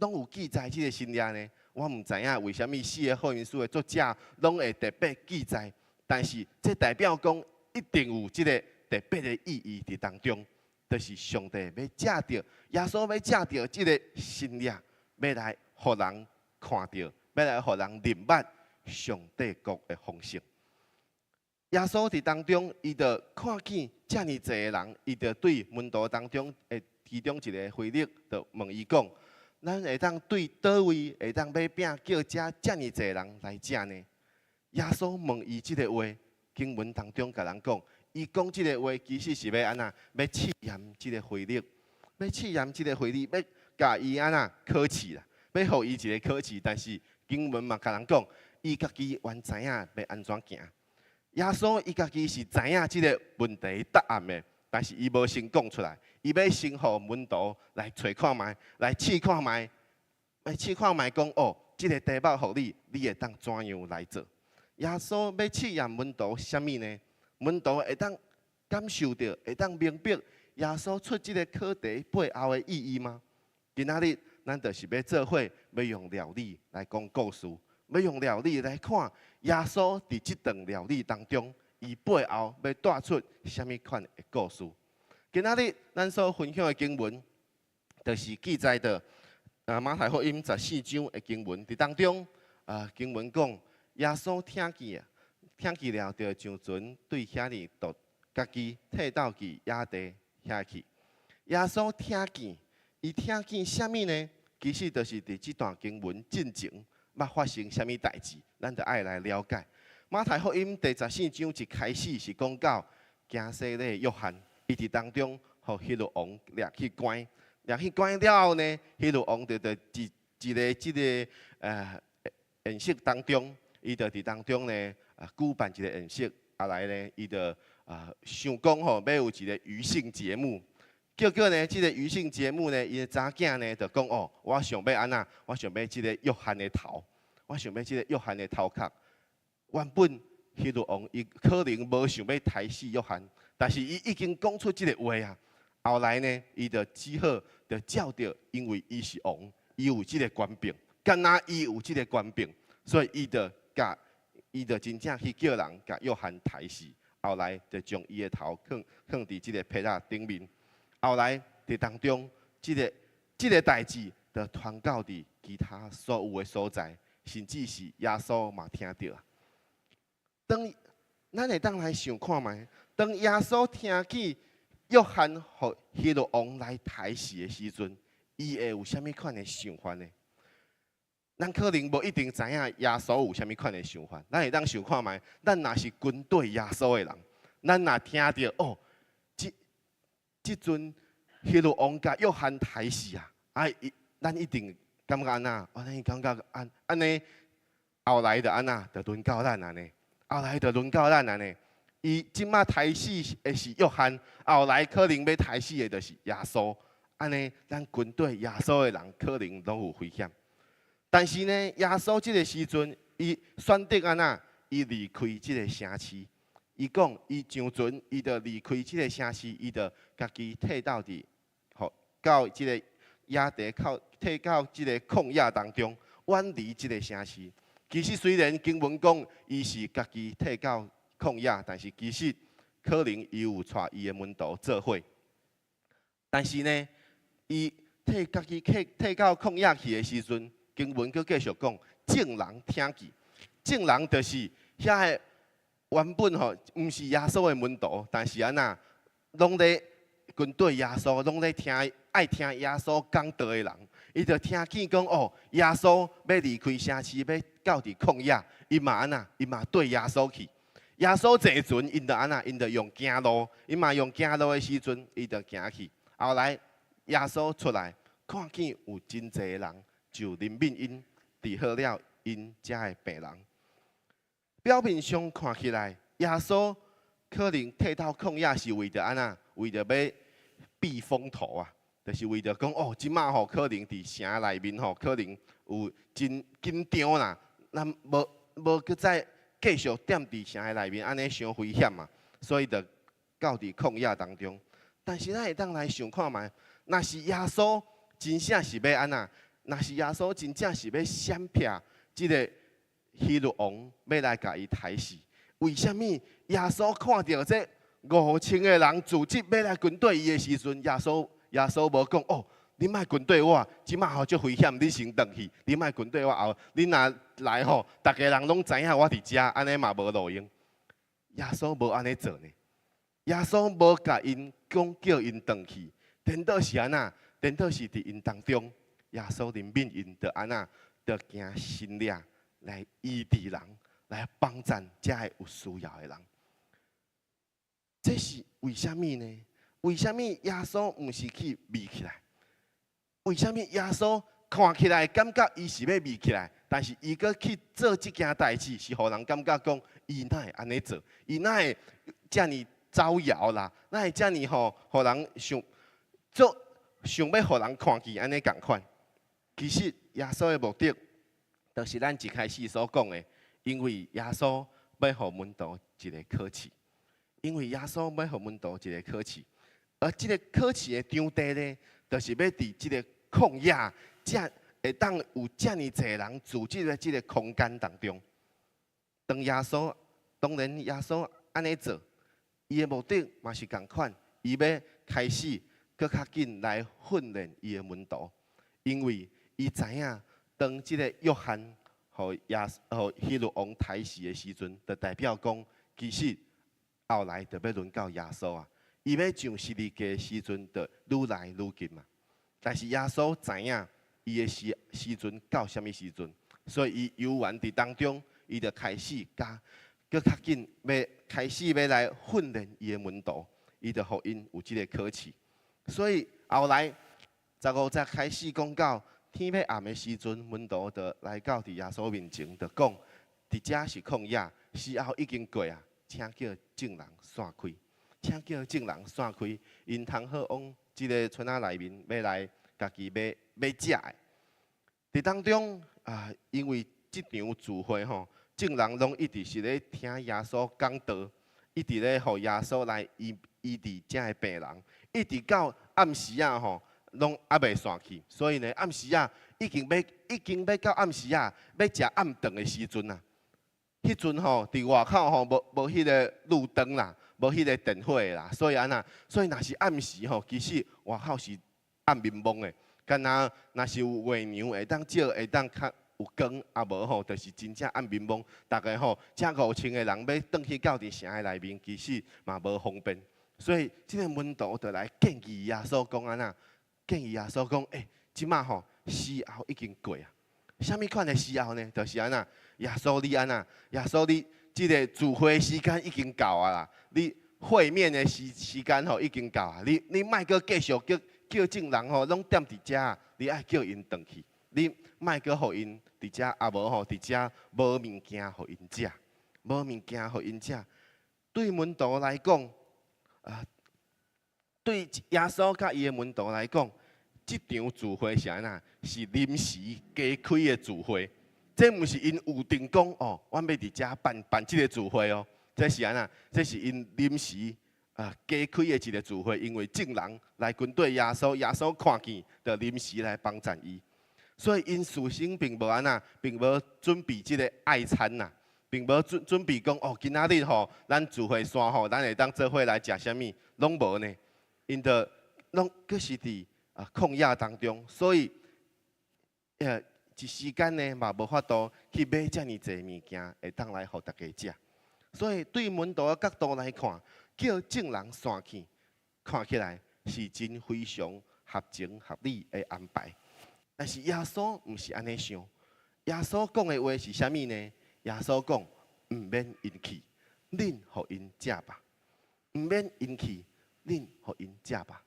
有記載這个神跡呢？我毋知影為啥物四个福音書的作者攏會特別記載，但是這代表講一定有這个特別的意義佇當中，就是上帝欲藉著耶穌欲藉著這个神跡，欲來予人看著，欲來予人認捌上帝國的豐盛。耶穌佇當中，伊就看見遮爾濟个人，伊就對門徒當中的其中一个腓力，就問伊講：咱會當對佗位會當買餅叫遮遮爾濟人來食呢？耶穌問伊這个話，經文當中共咱講，伊講這个話其實是欲按怎？欲試驗這个腓力，欲試驗這个腓力，欲共伊按怎考試啦？欲予伊一个考試，但是經文嘛共咱講，伊家己原知影欲按怎行。耶穌伊家己是知影這个問題答案的，但是伊無先講出來，伊欲先予門徒來揣看覓，來試看覓，來試看覓講哦，這个題目予你，你會當怎樣來做？耶穌欲試驗門徒啥物呢？門徒會當感受著，會當明白耶穌出這个課題背後的意義嗎？今仔日咱就是欲做伙，欲用料理來講故事。欲用料理來看耶穌佇這頓料理當中，伊背後欲帶出啥物款的故事？今仔日咱所分享的經文，就是記載著馬太福音十四章的經文。佇當中，經文講耶穌聽見，聽見了，就上船對遐裡獨家己退到去野地遐去。耶穌聽見，伊聽見啥物呢？其實就是佇這段經文進前。捌發生啥物代誌，咱就愛來了解。馬太福音第十四章一開始是講到行洗禮約翰，伊佇當中予希律王掠去關，掠去關了後呢，希律王就佇一一个這个宴席當中，伊就佇當中呢舉辦一个宴席，啊來呢，伊就想講吼，欲有一个餘興節目。結果呢，這个餘興節目呢，伊的查囝呢就講哦，我想欲按怎，我想欲這个約翰的頭，我想欲這个約翰的頭殼。原本希律王伊可能無想欲刣死約翰，但是伊已經講出這个話啊。後來呢，伊就只好就照著，因為伊是王，伊有這个權柄，敢若伊有這个權柄，所以伊就共伊就真正去叫人共約翰刣死。後來就將伊的頭囥囥佇這个箅仔頂面。後來佇當中，這个代誌就傳到佇其他所有的所在，甚至是耶穌嘛聽著。當咱會當來想看覓，當耶穌聽見約翰予希律王來刣死的時陣，伊會有啥物款的想法呢？咱可能無一定知影耶穌有啥物款的想法。咱會當想看覓，咱若是跟綴耶穌的人，咱若聽著哦，這陣希律王共約翰刣死啊，啊，咱一定感覺按怎？哦，咱感覺按按呢，後來就按怎，就輪到咱按呢，後來就輪到咱按呢。伊這馬刣死的是約翰，後來可能欲刣死的就是耶穌。按呢，咱跟綴耶穌的人可能攏有危險。但是呢，耶穌這个時陣，伊選擇按怎？伊離開這个城市。伊講，伊上船，伊就離開這个城市，伊就家己退到佇，予到這个野地口，退到這个曠野當中，遠離這个城市。其實雖然經文講，伊是家己退到曠野，但是其實可能伊有帶伊的門徒做伙。但是呢，伊退家己退退到曠野去的時陣，經文閣繼續講，眾人聽見，眾人就是遐個原本吼，毋是耶穌的門徒，但是按怎，攏咧跟綴耶穌，攏咧聽愛聽耶穌講道的人，伊就聽見講哦，耶穌欲離開城市，欲到佇曠野，伊嘛按怎，伊嘛綴耶穌去。耶穌坐船，𪜶就按怎，𪜶就用行路，𪜶嘛用行路的時陣，伊就行去。後來耶穌出來，看見有真濟人就憐憫𪜶，治好了𪜶遮的病人。表面上看起來，耶穌可能退到曠野是為著按怎？為著欲避風頭啊，就是為著講哦，這馬吼可能佇城內面吼可能有真緊張啦，咱無無閣再繼續踮佇城的內面，按呢傷危險嘛，所以就到佇曠野當中。但是咱會當來想看覓，若是耶穌真正是欲按怎？若是耶穌真正是欲閃避這个希律王欲來共伊刣死，為啥物耶穌看著這5000個人組織欲來跟綴伊的時陣，耶穌無講哦，你莫跟綴我，這馬吼足危險，你先轉去，你莫跟綴我後，你若來吼，逐家人攏知影我佇遮，按呢嘛無路用。耶穌無按呢做呢，耶穌無共𪜶講叫𪜶轉去，顛倒是按怎？顛倒是佇𪜶當中，耶穌憐憫𪜶，就按怎？就行神蹟來醫治人，來幫贊遮个有需要的人。這是為啥物呢？為啥物耶穌毋是去避起來？為啥物耶穌看起來感覺伊是欲避起來，但是伊閣去做這件代誌，是予人感覺講伊哪會按呢做？伊哪會遮爾招搖啦？哪會遮爾吼，予人想做想欲予人看見按呢仝款？其實耶穌的目的，就是咱一開始所講的，因為耶穌欲予門徒一个考試，因為耶穌欲予門徒一个考試，而這个考試的場地呢，就是欲佇這个曠野，遮會當有遮爾濟人組織的這个空間當中。當耶穌，當然耶穌按呢做，伊的目的嘛是仝款，伊欲開始閣較緊來訓練伊的門徒，因為伊知影當這个約翰予耶予希律王刣死的時陣，就代表講，其實後來就欲輪到耶穌啊。伊欲上十字架的時陣，就愈來愈近嘛。但是耶穌知影伊的時時陣到啥物時陣，所以伊猶原佇當中，伊就開始加閣較緊，欲開始欲來訓練伊的門徒，伊就予𪜶有這个考試。所以後來15節開始講到天欲暗的時陣，門徒就來到佇耶穌面前，就講：佇遮是曠野，時候已經過啊，請叫眾人散開，請叫眾人散開，𪜶通好往這个村仔內面欲來家己買欲食的。佇當中啊，因為這場聚會吼，眾人攏一直是咧聽耶穌講道，一直咧予耶穌來醫醫治遮的病人，一直到暗時仔吼，攏猶未散去。所以呢，暗時仔已經欲到暗時仔，欲食暗頓的時陣啊。彼陣吼，佇外口吼，無彼个路燈啦，無彼个電火啦，所以按怎？所以若是暗時吼，其實外口是暗暝暝的，敢若若是有月娘會當照，會當較有光，啊無吼，就是真正暗暝暝。逐家吼，遮5000個人欲轉去到佇城的內面，其實嘛無方便。所以這个門徒就來建議耶穌講按怎？建議耶穌講，欸，這馬吼時候已經過啊。啥物款的時候呢？就是按怎？耶穌你按怎？耶穌你這个聚會時間已經到啊啦！你會面的時間吼已經到啊！你莫閣繼續叫叫眾人吼攏踮佇遮，你愛叫𪜶轉去。你莫閣予𪜶佇遮，啊無吼佇遮無物件予𪜶食，無物件予𪜶食。對門徒來講，啊，對耶穌佮伊的門徒來講，這場聚會是按怎？是臨時加開的聚會。這毋是𪜶預定講哦，阮欲佇遮辦辦這个聚會哦。這是按怎？這是𪜶臨時啊加開的一个聚會，因為眾人來跟綴耶穌，耶穌看見，就臨時來幫贊伊。所以𪜶事先並無按怎，並無準備這个愛餐呐，並無準備講哦，今仔日吼，咱聚會散吼，咱會當做伙來食啥物，攏無呢。𪜶就攏閣是佇啊曠野當中，所以一時間呢嘛無法度去買遮爾濟物件，會當來予大家食。所以對門徒的角度來看，叫眾人散去，看起來是真非常合情合理的安排。但是耶穌毋是按呢想，耶穌講的話是啥物呢？耶穌講毋免𪜶去，恁予𪜶食吧。毋免𪜶去，恁予𪜶食吧。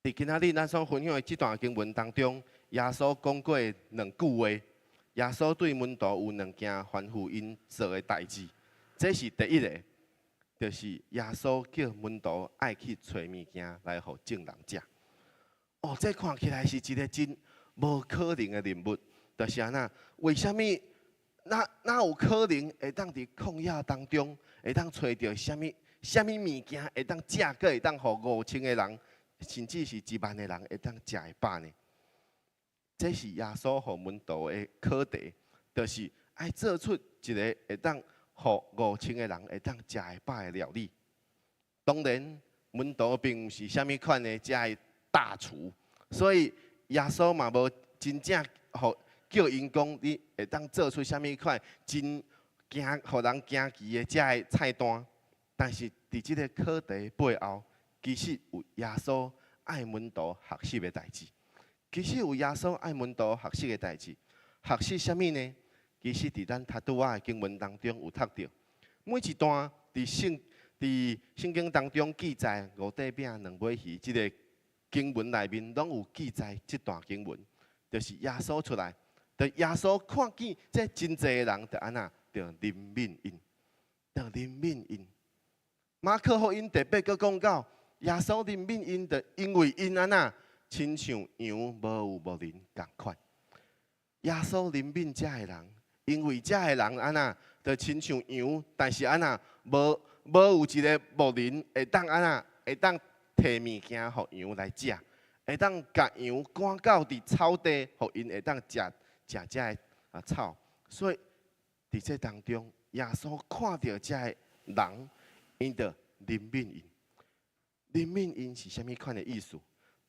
佇今仔日咱所分享的這段經文當中，耶穌講過兩句話。耶穌對門徒有兩件吩咐𪜶做的代誌，這是第一个，就是耶穌叫門徒愛去揣物件來予眾人食。哦，這看起來是一个真無可能的任務，就是按怎？為啥物？哪有可能會當佇曠野當中會當揣著啥物啥物物件會當食，閣會當予5000個人，甚至是1萬個人會當食會飽呢？這是耶穌予門徒的課題，就是愛做出一个會當予5000個人會當食會飽的料理。當然，門徒並毋是啥物款的遮的大廚，所以耶穌嘛無真正予叫𪜶講，你會當做出啥物款真驚予人驚奇的遮的菜單。但是佇這个課題背後，其實有耶穌愛門徒學習的代誌。其實有耶穌愛門徒學習的代誌，學習啥物呢？其實佇咱頭拄仔的經文當中有讀著，每一段佇聖經當中記載五塊餅兩尾魚，這个經文內面攏有記載這段經文，就是耶穌出來，就耶穌看見這真濟人，就按怎，就憐憫𪜶，就憐憫𪜶。馬可福音特別閣講到，耶穌憐憫𪜶，就因為𪜶按怎，親像羊無有牧人仝款。耶穌憐憫遮的人，因為遮的人按怎，就親像羊，但是按怎，無有一个牧人會當按怎，會當提物件予羊來食，會當共羊趕到佇草地，予𪜶會當食食遮的啊草。所以佇這當中，耶穌看著遮的人，𪜶就憐憫𪜶。憐憫𪜶是啥物款的意思？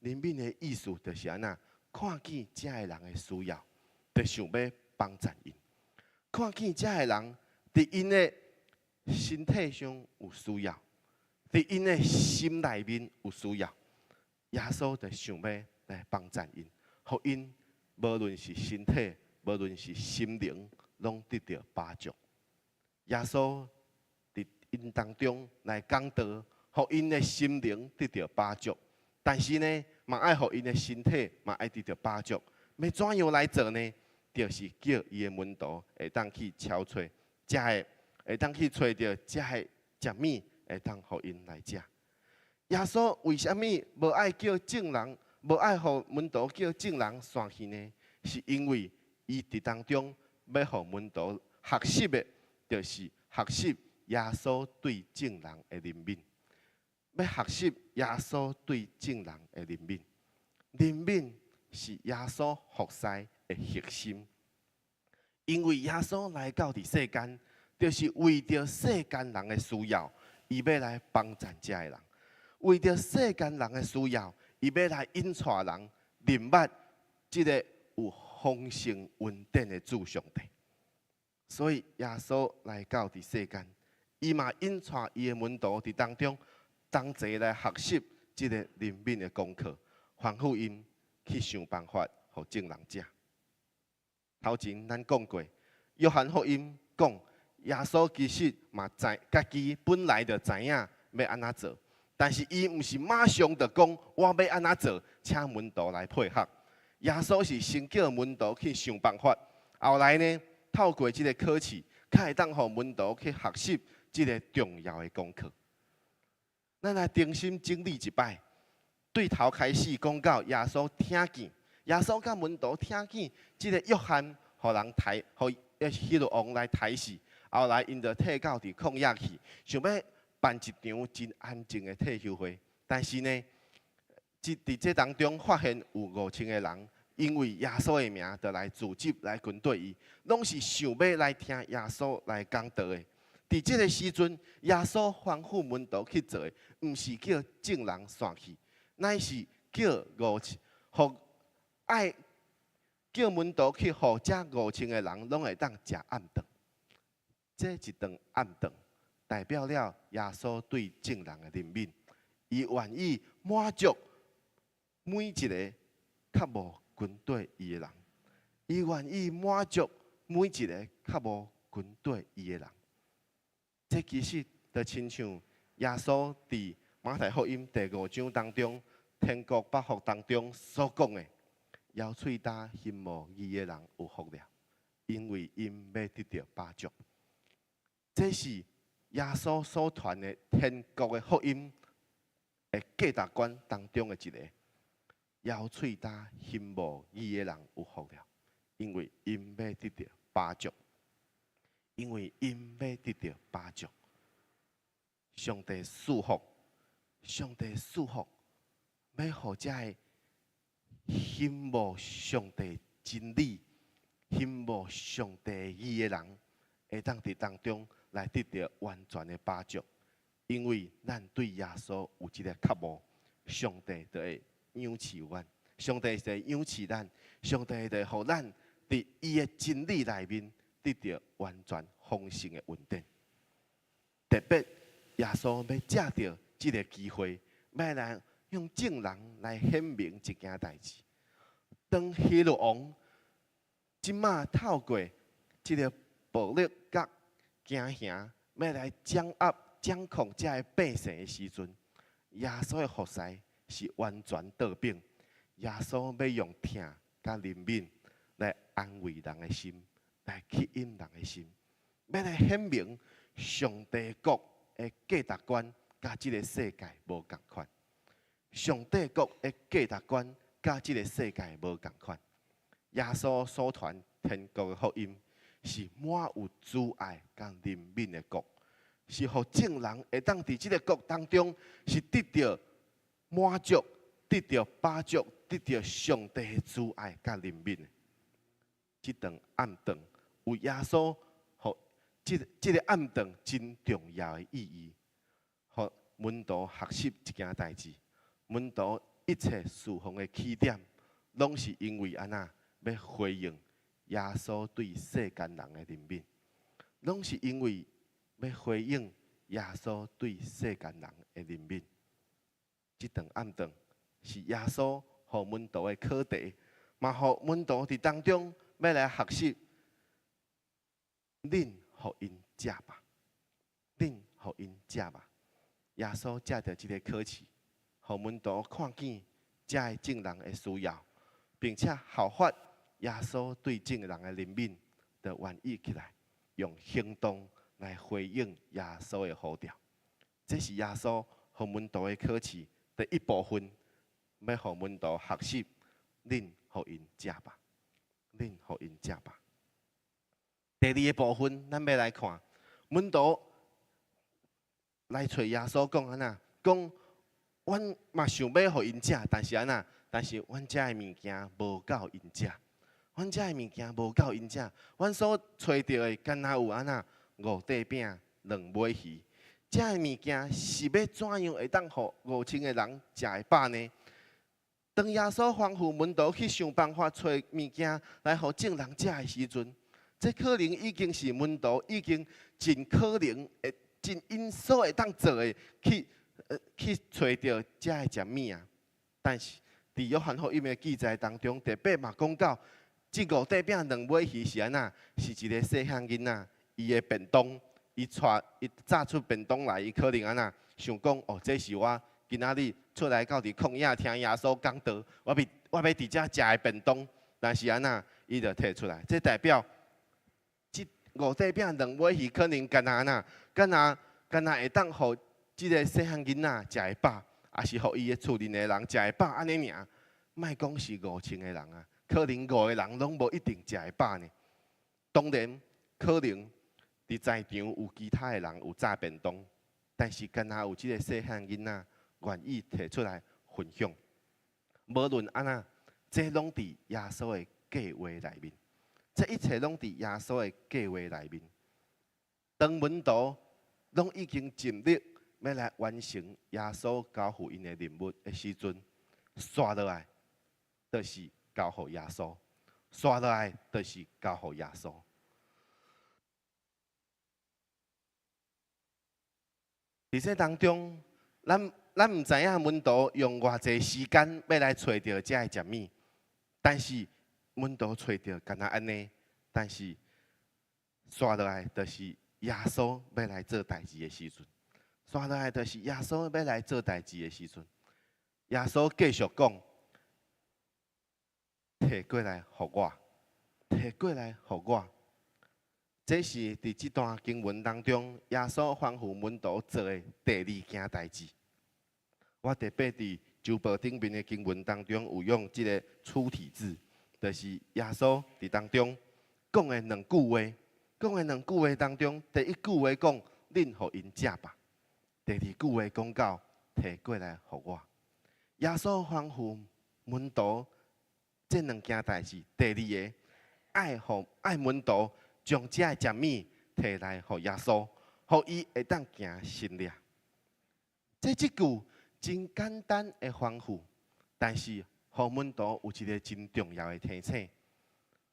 憐憫的意思就是按怎，看見遮的人的需要，就想欲幫贊𪜶。看見遮的人佇𪜶的身體上有需要，佇𪜶的心內面有需要，耶穌就想欲來幫贊𪜶，予𪜶無論是身體，無論是心靈，攏得著飽足。耶穌佇𪜶當中來講道，予𪜶的心靈得著飽足。但是呢，嘛愛予𪜶的身體嘛愛得著飽足。欲怎樣來做呢？就是叫伊的門徒會當去敲揣，遮的會當去揣著遮的食物，會當予𪜶來食。耶穌為啥物無愛叫眾人，無愛予門徒叫眾人散去呢？是因為伊佇當中欲予門徒學習的，就是學習耶穌對眾人的憐憫，欲學習耶穌對眾人的憐憫。憐憫是耶穌服侍的核心，因為耶穌來到佇世間，就是為著世間人的需要，伊欲來幫贊遮的人；為著世間人的需要，伊欲來引帶人認捌這个有豐盛恩典的主上帝。所以耶穌來到佇世間，伊嘛引帶伊的門徒佇當中同齊來學習這个憐憫的功課，吩咐𪜶去想辦法，予眾人食。頭前咱講過，約翰福音講，耶穌其實嘛知家己本來就知影欲按怎做，但是伊毋是馬上就講我欲按怎做，請門徒來配合。耶穌是先叫門徒去想辦法，後來呢，透過這个考試，較會當予門徒去學習這个重要的功課。咱來重新整理一擺，對頭開始講到耶穌聽見，耶穌佮門徒聽見這个約翰予人刣，予希律王來刣死，後來𪜶就退到佇曠野去，想欲辦一場真安靜的退休會。但是呢，這佇這當中發現有5000個人，因為耶穌的名，就來聚集來跟綴伊，攏是想欲來聽耶穌來講道的。佇這个時陣，耶穌吩咐門徒去做的，毋是叫眾人散去，乃是叫五千，予愛叫門徒去，予這5000個人攏會當食暗頓。這一頓暗頓，代表了耶穌對眾人的憐憫，伊願意滿足每一个較無跟綴伊的人，伊願意滿足每一个較無跟綴伊的人。這其實就親像耶穌佇馬太福音第五章當中，天國八福當中所講的：枵喙焦心慕義的人有福了，因為𪜶欲得著飽足。這是耶穌所傳的天國的福音的價值觀當中的一个。枵喙焦心慕義的人有福了，因為𪜶欲得著飽足。因為𪜶欲得著飽足。上帝賜福，上帝賜福，欲予遮个欣慕上帝真理、欣慕上帝義的人，會當佇當中來得著完全的飽足。因為咱對耶穌有這个渴慕，上帝就會養飼阮，上帝就會養飼咱，上帝就會予咱佇伊的真理內面得著完全豐盛的恩典。特別耶穌欲藉著這个機會，欲來向眾人來顯明一件代誌。當希律王這馬透過這个暴力佮驚嚇，欲來掌握、掌控遮个百姓的時陣，耶穌的服侍是完全倒反。耶穌欲用疼佮憐憫來安慰人的心，來吸引人的心，欲來顯明上帝國的價值觀佮這个世界無仝款。上帝國的價值觀佮這个世界無仝款。耶穌所傳天國的福音是滿有慈愛佮憐憫的國，是予眾人會當佇這个國當中是得著滿足、得著飽足、得著上帝的慈愛佮憐憫的。這頓暗頓有耶穌，予這个暗頓真重要的意義，予門徒學習一件代誌。門徒一切事奉的起點，攏是因為按怎欲回應耶穌對世間人的憐憫，攏是因為欲回應耶穌對世間人的憐憫。這頓暗頓是耶穌予門徒的課題，嘛予門徒佇當中欲來學習，恁予𪜶食吧，恁予𪜶食吧。耶穌藉著這个考試，予門徒看見遮个眾人的需要，並且效法耶穌對眾人的憐憫，就願意起來用行動來回應耶穌的呼召。這是耶穌予門徒的考試第一部分，欲予門徒學習，恁予𪜶食吧，恁予𪜶食吧。第二个部分，咱欲來看門徒來揣耶穌講按怎？講阮嘛想欲予𪜶食，但是按怎？但是阮遮的物件無夠𪜶食，阮遮的物件無夠𪜶食，阮所揣著的敢若有按怎？五塊餅兩尾魚，遮的物件是欲怎樣會當予5000個人食會飽呢？當耶穌吩咐門徒去想辦法揣物件來予眾人食的時陣，這可能已經是門徒已經盡可能會盡𪜶所會當做的去揣著遮的食物啊。但是佇約翰福音的記載當中，特別嘛講到，這五塊餅兩尾魚是按怎？是一个細漢囡仔，伊的便當，伊帶伊紮出便當來，伊可能按怎想講哦，這是我今仔日出來到佇曠野聽耶穌講道，我欲佇遮食的便當，但是按怎，伊就提出來，這代表這五塊餅兩尾魚可能敢若按怎，敢若會當予這个細漢囡仔食會飽，抑是予伊的厝裡的人食會飽按呢爾。莫講是5000個人啊，可能五個人攏無一定食會飽呢。當然，可能佇在場有其他的人有紮便當，但是敢若有這个細漢囡仔願意提出來分享。無論按怎，這攏佇耶穌的計劃內面，這一切攏佇耶穌的計劃內面。當門徒攏已經盡力欲來完成耶穌交付𪜶的任務的時陣，紲落來就是交予耶穌，紲落來就是交予耶穌。佇這當中，咱毋知影門徒用偌濟時間欲來揣著遮的食物，但是門徒揣著敢若按呢，但是紲落來就是耶穌欲來做代誌的時陣，紲落來就是耶穌欲來做代誌的時陣。耶穌繼續講：提過來予我，提過來予我。這是佇這段經文當中，耶穌吩咐門徒做的第二件代誌。我特別佇周報頂面的經文當中有用這个粗體字，就是耶穌佇當中講的兩句話，講的兩句話當中，第一句話講：恁予𪜶食吧；第二句話講到：提過來予我。耶穌吩咐門徒這兩件代誌，第二个愛予愛門徒將遮的食物提來予耶穌，予伊會當行神跡。這句真簡單的吩咐，但是予門徒有一个真重要的提醒，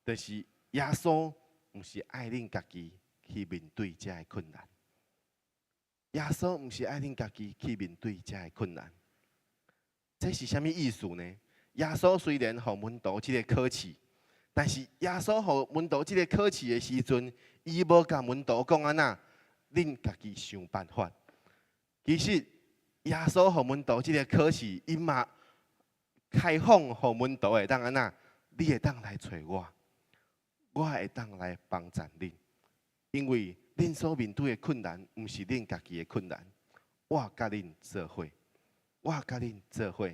就是耶穌毋是愛恁家己去面對遮的困難。耶穌毋是愛恁家己去面對遮的困難。這是啥物意思呢？耶穌雖然予門徒這个考試，但是耶穌予門徒這个考試的時陣，伊無共門徒講按怎，恁家己想辦法。其實耶穌予門徒這个考試，伊嘛開放予門徒會當按怎，你會當來揣我，我會當來幫助恁，因為恁所面對的困難，毋是恁家己的困難，我佮恁做伙，我佮恁做伙。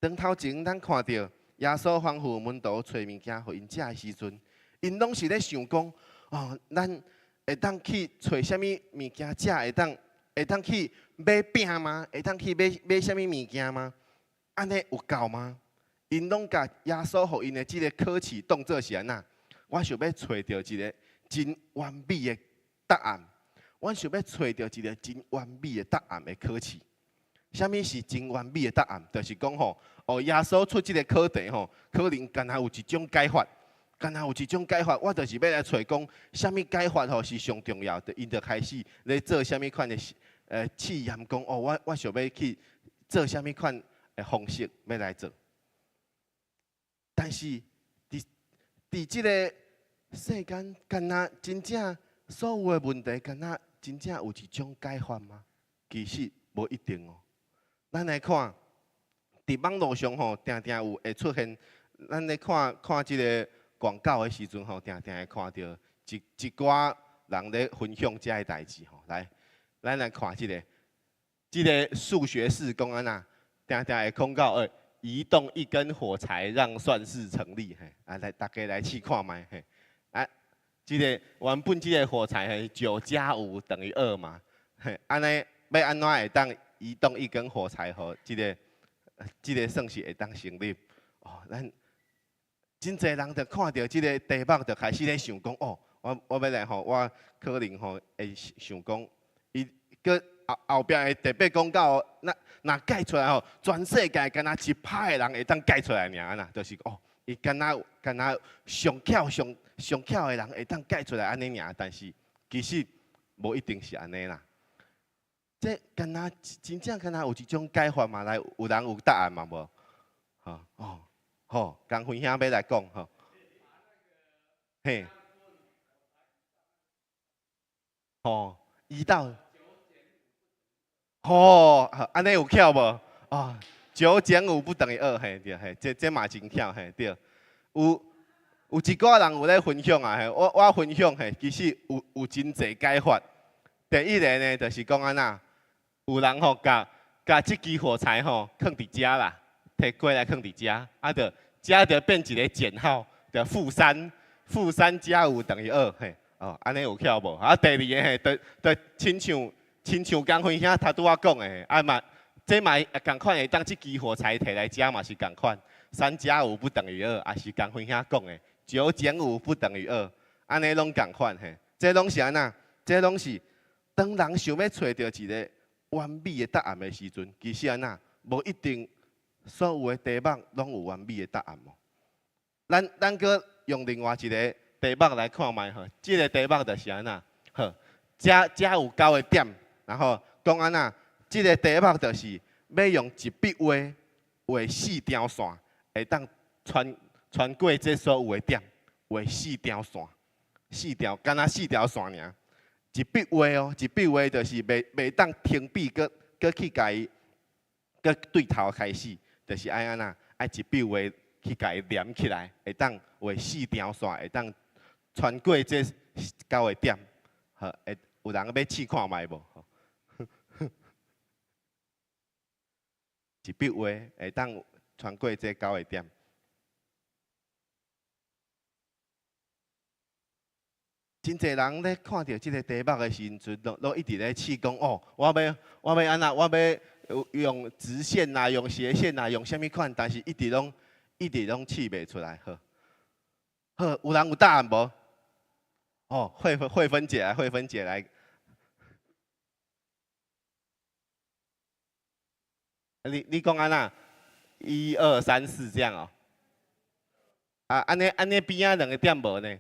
當頭前咱看著耶穌吩咐門徒揣物件予𪜶食的時陣，𪜶攏是咧想講：哦，咱會當去揣啥物物件食？會當去買餅嗎？會當去買啥物物件嗎？按呢有夠嗎？𪜶攏共耶穌予𪜶的這个考試當做是按怎？我想欲揣著一个真完美的答案，我想欲揣著一个真完美的答案的考試。啥物是真完美的答案？就是講吼，哦，耶穌出這个考題吼，可能敢若有一種解法，敢若有一種解法，我就是欲來揣講，啥物解法吼是上重要的。𪜶就開始咧做啥物款的試驗，講哦，我想欲去做啥物款的方式欲來做。但是佇這个世間，敢若真正所有的問題，敢若真正有一種解法嗎？其實無一定哦。咱來看，佇網路上吼，定定有會出現。咱咧看看這个廣告的時陣吼，定定會看著一寡人咧分享這个代誌吼。來，咱來看這个，這个數學式講按怎，定定會講到移動一根火柴讓算式成立。嘿，啊來，大家來試看覓。嘿，啊，這个原本這个火柴係9加5等於2嘛。嘿，按呢欲按怎會當移動一根火柴予這個算是會當成立？哦，咱真濟人就看著這个題目，就開始咧想講，哦，我欲來吼，我可能吼會想講，伊閣後後壁會特別講到，若若解出來吼，全世界敢若一趴的人會當解出來爾啦，就是哦，伊敢若敢若上巧上上巧的人會當解出來按呢爾，但是其實無一定是按呢啦。這敢若真正敢若有一種解法嘛？來，有人有答案嘛無？吼哦，好，江輝兄欲來講吼，嘿，吼，移到，吼，按呢有巧無？哦，9減5不等於2，嘿對嘿，這嘛真巧嘿對。有一寡人有咧分享啊，嘿，我分享嘿，其實有真濟解法。第一个呢，就是講按怎，有人吼共共這支火柴吼囥佇遮啦，提過來囥佇遮，啊，就遮就變一个減號，就負三，負三加五等於二，嘿，哦，按呢有巧無？啊，第二个嘿，就親像江輝兄頭拄仔講的，啊嘛，這嘛仝款會當這支火柴提來遮嘛是仝款，三加五不等於二，也是江輝兄講的，9減5不等於2，按呢攏仝款嘿，這攏是按怎？這攏是當人想欲揣著一个完美的答案的時陣，其實按怎？無一定所有的題目攏有完美的答案哦。咱閣用另外一个題目來看覓吼，這个題目就是按怎？好，遮遮有九个點，然後講按怎？這个題目就是欲用一筆畫畫四條線，會當穿過這所有的點，畫四條線，四條，敢若四條線爾。一筆畫哦，一筆畫就是袂當停筆，閣去共伊，閣對頭開始，就是愛按怎？愛一筆畫去共伊連起來，會當畫四條線，會當穿過這九个點。好，會有人欲試看覓無？一筆畫會當穿過這九個點。真濟人咧看著這个題目的時陣，攏一直咧試講哦，我欲按怎，我欲用直線啊，用斜線啊，用啥物款，但是一直攏試袂出來。好，好，有人有答案無？哦，慧芬姐來，慧芬姐來。你講按怎？一二三四這樣哦。啊，按呢按呢邊仔兩个點無呢？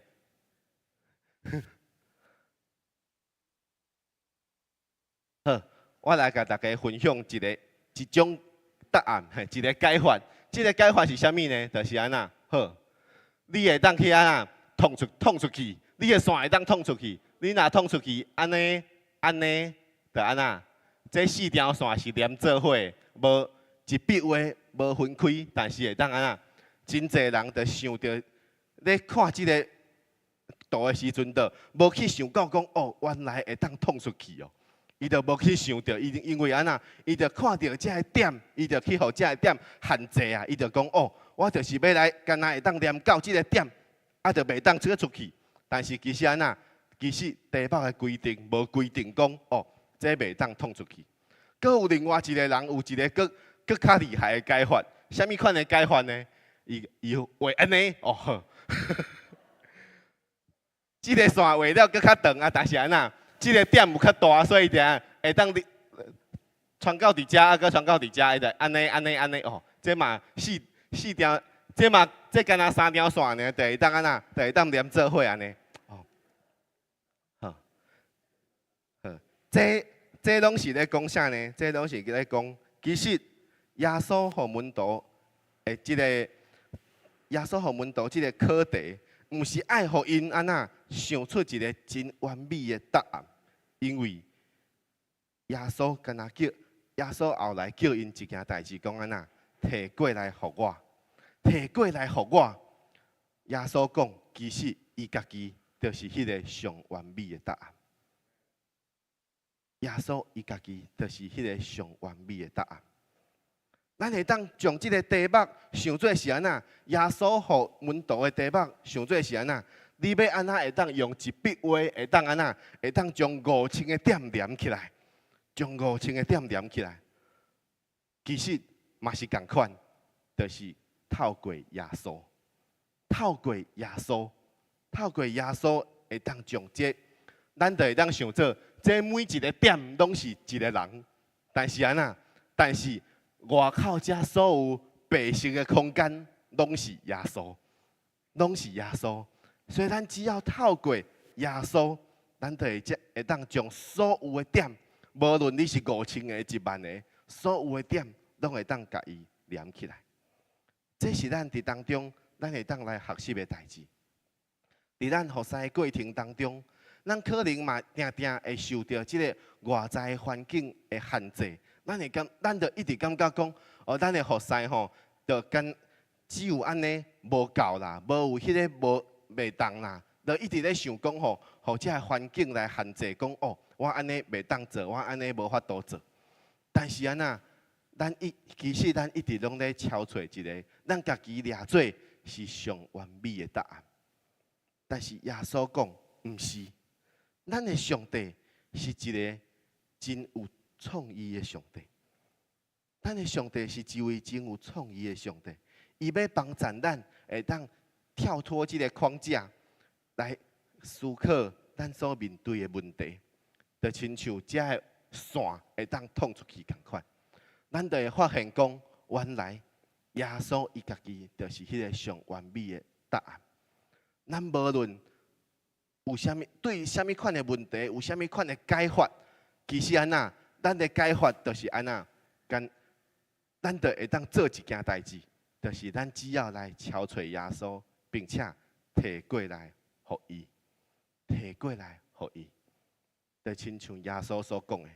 好，我來共大家分享一種答案，嘿，一个解法。這个解法是啥物呢？就是按怎？好，你會當去按怎捅出去，你的線會當捅出去。你若捅出去，按呢按呢，就按怎？這四條線是連做伙，無一筆畫，無分開，但是會當按怎？真濟人就想著咧看這个圖的時陣，就無去想到講哦，原來會當捅出去哦。伊就無去想著，伊因為按怎？伊就看著這个點，伊就去予這个點限制啊。伊就講哦，我就是欲來，敢若會當連到這个點，啊，就袂當出去。但是其實按怎？其實題目的規定無規定講哦，這袂當捅出去。閣有另外一个人有一个閣較厲害的解法，啥物款的解法呢？伊畫按呢哦，好，這个線畫了閣較長啊，但是按怎？這个點有較大，所以定會當傳到佇遮，啊，閣傳到佇遮，伊就按呢按呢按呢哦，這嘛四條，這嘛這敢若三條線爾，就會當按怎？就會當連做伙按呢。哦，好，好，這攏是咧講啥呢？這攏是咧講，其實耶穌予門徒的這個耶穌予門徒這個課題，毋是愛予𪜶按怎想出一个真完美的答案，因為耶穌敢若叫耶穌後來叫𪜶一件代誌，講按怎，提過來予我，提過來予我。耶穌講，其實伊家己就是彼个上完美的答案。耶穌伊家己就是彼个上完美的答案。咱會當將這个題目想做是按怎？耶穌予門徒的題目想做是按怎？你欲按怎會當用一筆畫，會當按怎？會當將5000个點連起來？將5000個點連起來，其實嘛是仝款，就是透過耶穌，透過耶穌，透過耶穌會當將這，咱就會當想做，這每一個點攏是一個人，但是按怎？但是外口遮所有白色的空間攏是耶穌，攏是耶穌。所以咱只要透過耶穌，咱就會這會當將所有的點，無論你是5000個、1萬個，所有的點攏會當共伊連起來。這是咱佇當中，咱會當來學習的代誌。佇咱服侍的過程當中，咱可能嘛定定會受著這个外在環境的限制。咱會感，咱就一直感覺講，哦，咱的服侍吼，就敢只有按呢無夠啦，無有彼个無袂當啦，就一直咧想講吼，予這个環境來限制，講哦，我按呢袂當做，我按呢無法度做。但是按怎，咱一其實咱一直攏咧敲揣一个，咱家己掠做是上完美的答案。但是耶穌講，毋是，咱的上帝是一个真有創意的上帝。咱的上帝是一位真有創意的上帝，伊欲幫助咱會當跳脫這个框架來思考咱所面對的問題，就親像這个線會當淌出去仝款，咱就會發現講，原來耶穌伊家己就是彼个上完美的答案。咱無論有啥物對啥物款的問題，有啥物款的解法，其實按怎，咱的解法就是按怎，干咱就會當做一件代誌，就是咱只要來敲揣耶穌，並且提過來予伊，提過來予伊，就親像耶穌所講的，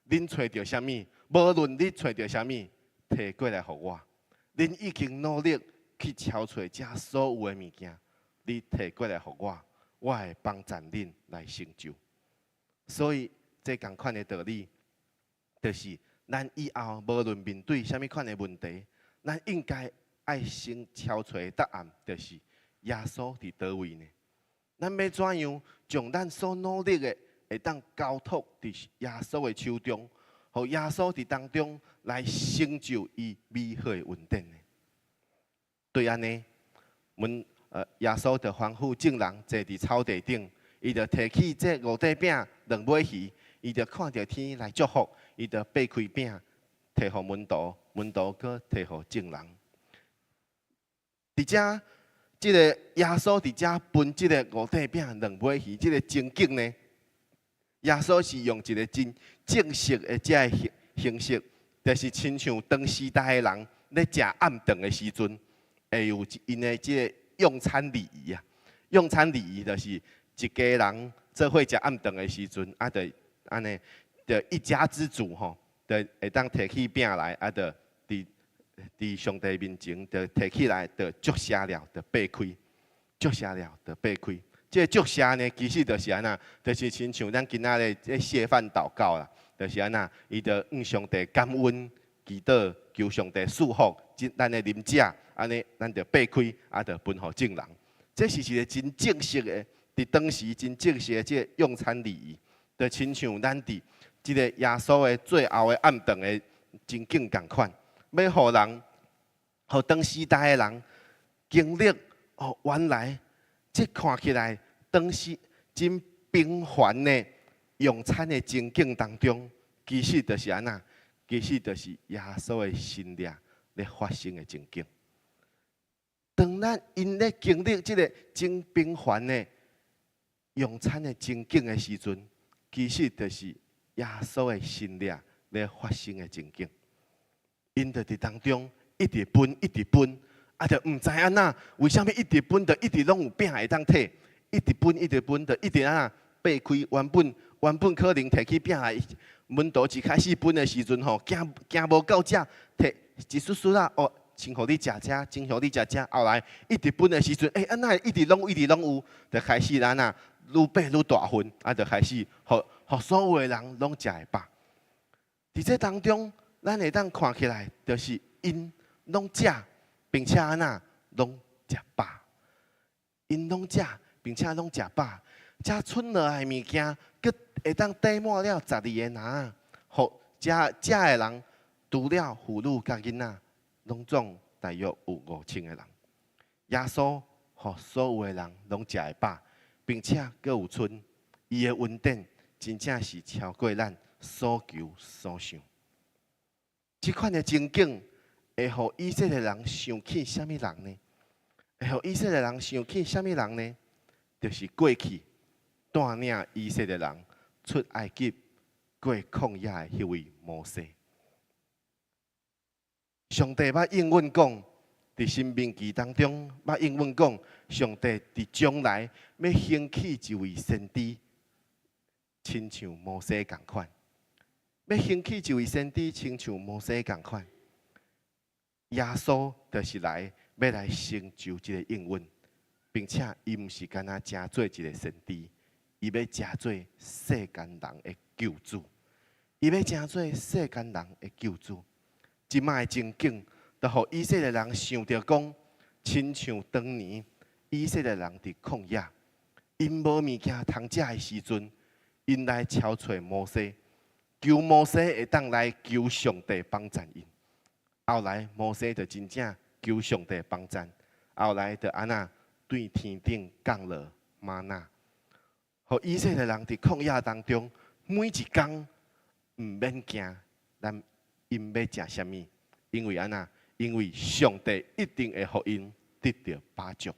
恁揣著啥物，無論你揣著啥物，提過來予我，恁已經努力去敲揣這所有的物件，你提過來予我，我會幫助恁來成就。所以，這仝款的道理，就是咱以後無論面對啥物款的問題，咱應該愛先敲揣答案，就是耶穌佇佗位呢？咱欲怎樣將咱所努力的，會當交託佇耶穌的手中，予耶穌佇當中來成就伊美好的恩典呢？對按呢，阮耶穌就吩咐眾人坐佇草地頂，伊就提起這五塊餅、兩尾魚，伊就看著天來祝福，伊就擘開餅，提予門徒，門徒閣提予眾人。佇遮，這个耶穌佇遮分這个五塊餅、兩尾魚，這个情景呢，耶穌是用一個真正式的這个形式，就是親像當時代的人咧食暗頓的時陣，會有𪜶的這个用餐禮儀啊。用餐禮儀就是一家人做伙食暗頓的時陣，啊，就按呢，就一家之主吼，就會當提起餅來，啊，就佇上帝面前，就提起來，就祝謝了，就擘開，祝謝了，就擘開。這个祝謝呢，其實就是按怎，就是親像咱今仔日這謝飯禱告啦，就是按怎，伊就向上帝感恩、祈禱、求上帝賜福，這咱的啉食，按呢，咱就擘開，啊，就分予眾人。這是一个真正式的，佇當時真正式的這个用餐禮儀，就親像咱佇這个耶穌的最後的暗頓的情景仝款，欲予人，予當時代的人經歷哦，原來這看起來當時真平凡的用餐的情景當中，其實就是按怎？其實就是耶穌的神蹟咧發生的情景。當咱𪜶咧經歷這个真平凡的用餐的情景的時陣，其實就是耶穌的神蹟咧發生的情景。𪜶就佇當中一直分，一直分，啊，就毋知按怎，為啥物一直分，就一直攏有餅會當提，一直分，一直分，就一直按怎擘開。原本可能提起餅來，門徒一開始分的時陣吼，驚驚無夠食，提一絲絲仔哦，先予你食這，先予你食這。後來一直分的時陣，欸，按怎一直攏一直攏有，就開始按怎愈擘愈大份，啊，就開始予予所有的人攏食會飽。佇這當中，咱會當看起來，就是𪜶攏食，並且按怎攏食飽。𪜶攏食，並且攏食飽。遮剩落來的物件，閣會當缀滿了12個籃仔，予遮遮的人，除了婦女佮囡仔，攏總大約有5000個人。耶穌予所有的人攏食會飽，並且閣有賰。伊的恩典真正是超過咱所求所想。這款的情景會予以色列人想起啥物人呢？會予以色列人想起啥物人呢？就是過去帶領以色列人出埃及過曠野的彼位摩西。上帝捌應允講，佇申命記當中捌應允講，上帝佇將來欲興起一位先知，親像摩西仝款。欲興起一位先知，親像摩西仝款。耶穌就是來欲來成就這个應允，並且伊毋是干焦成做一个先知，伊欲成做世間人的救主，伊欲成做世間人的救主。這擺的情景，就予以色列人想著講，親像當年以色列人佇曠野，𪜶無物件通食的時陣，𪜶來敲揣摩西，求摩西會當來求上帝幫贊𪜶。後來摩西就真正求上帝幫贊，後來就按怎對天頂降落嗎哪，予以色列人佇曠野當中，每一工毋免驚，咱𪜶欲食啥物？因為按怎？因為上帝一定會予𪜶得著飽足，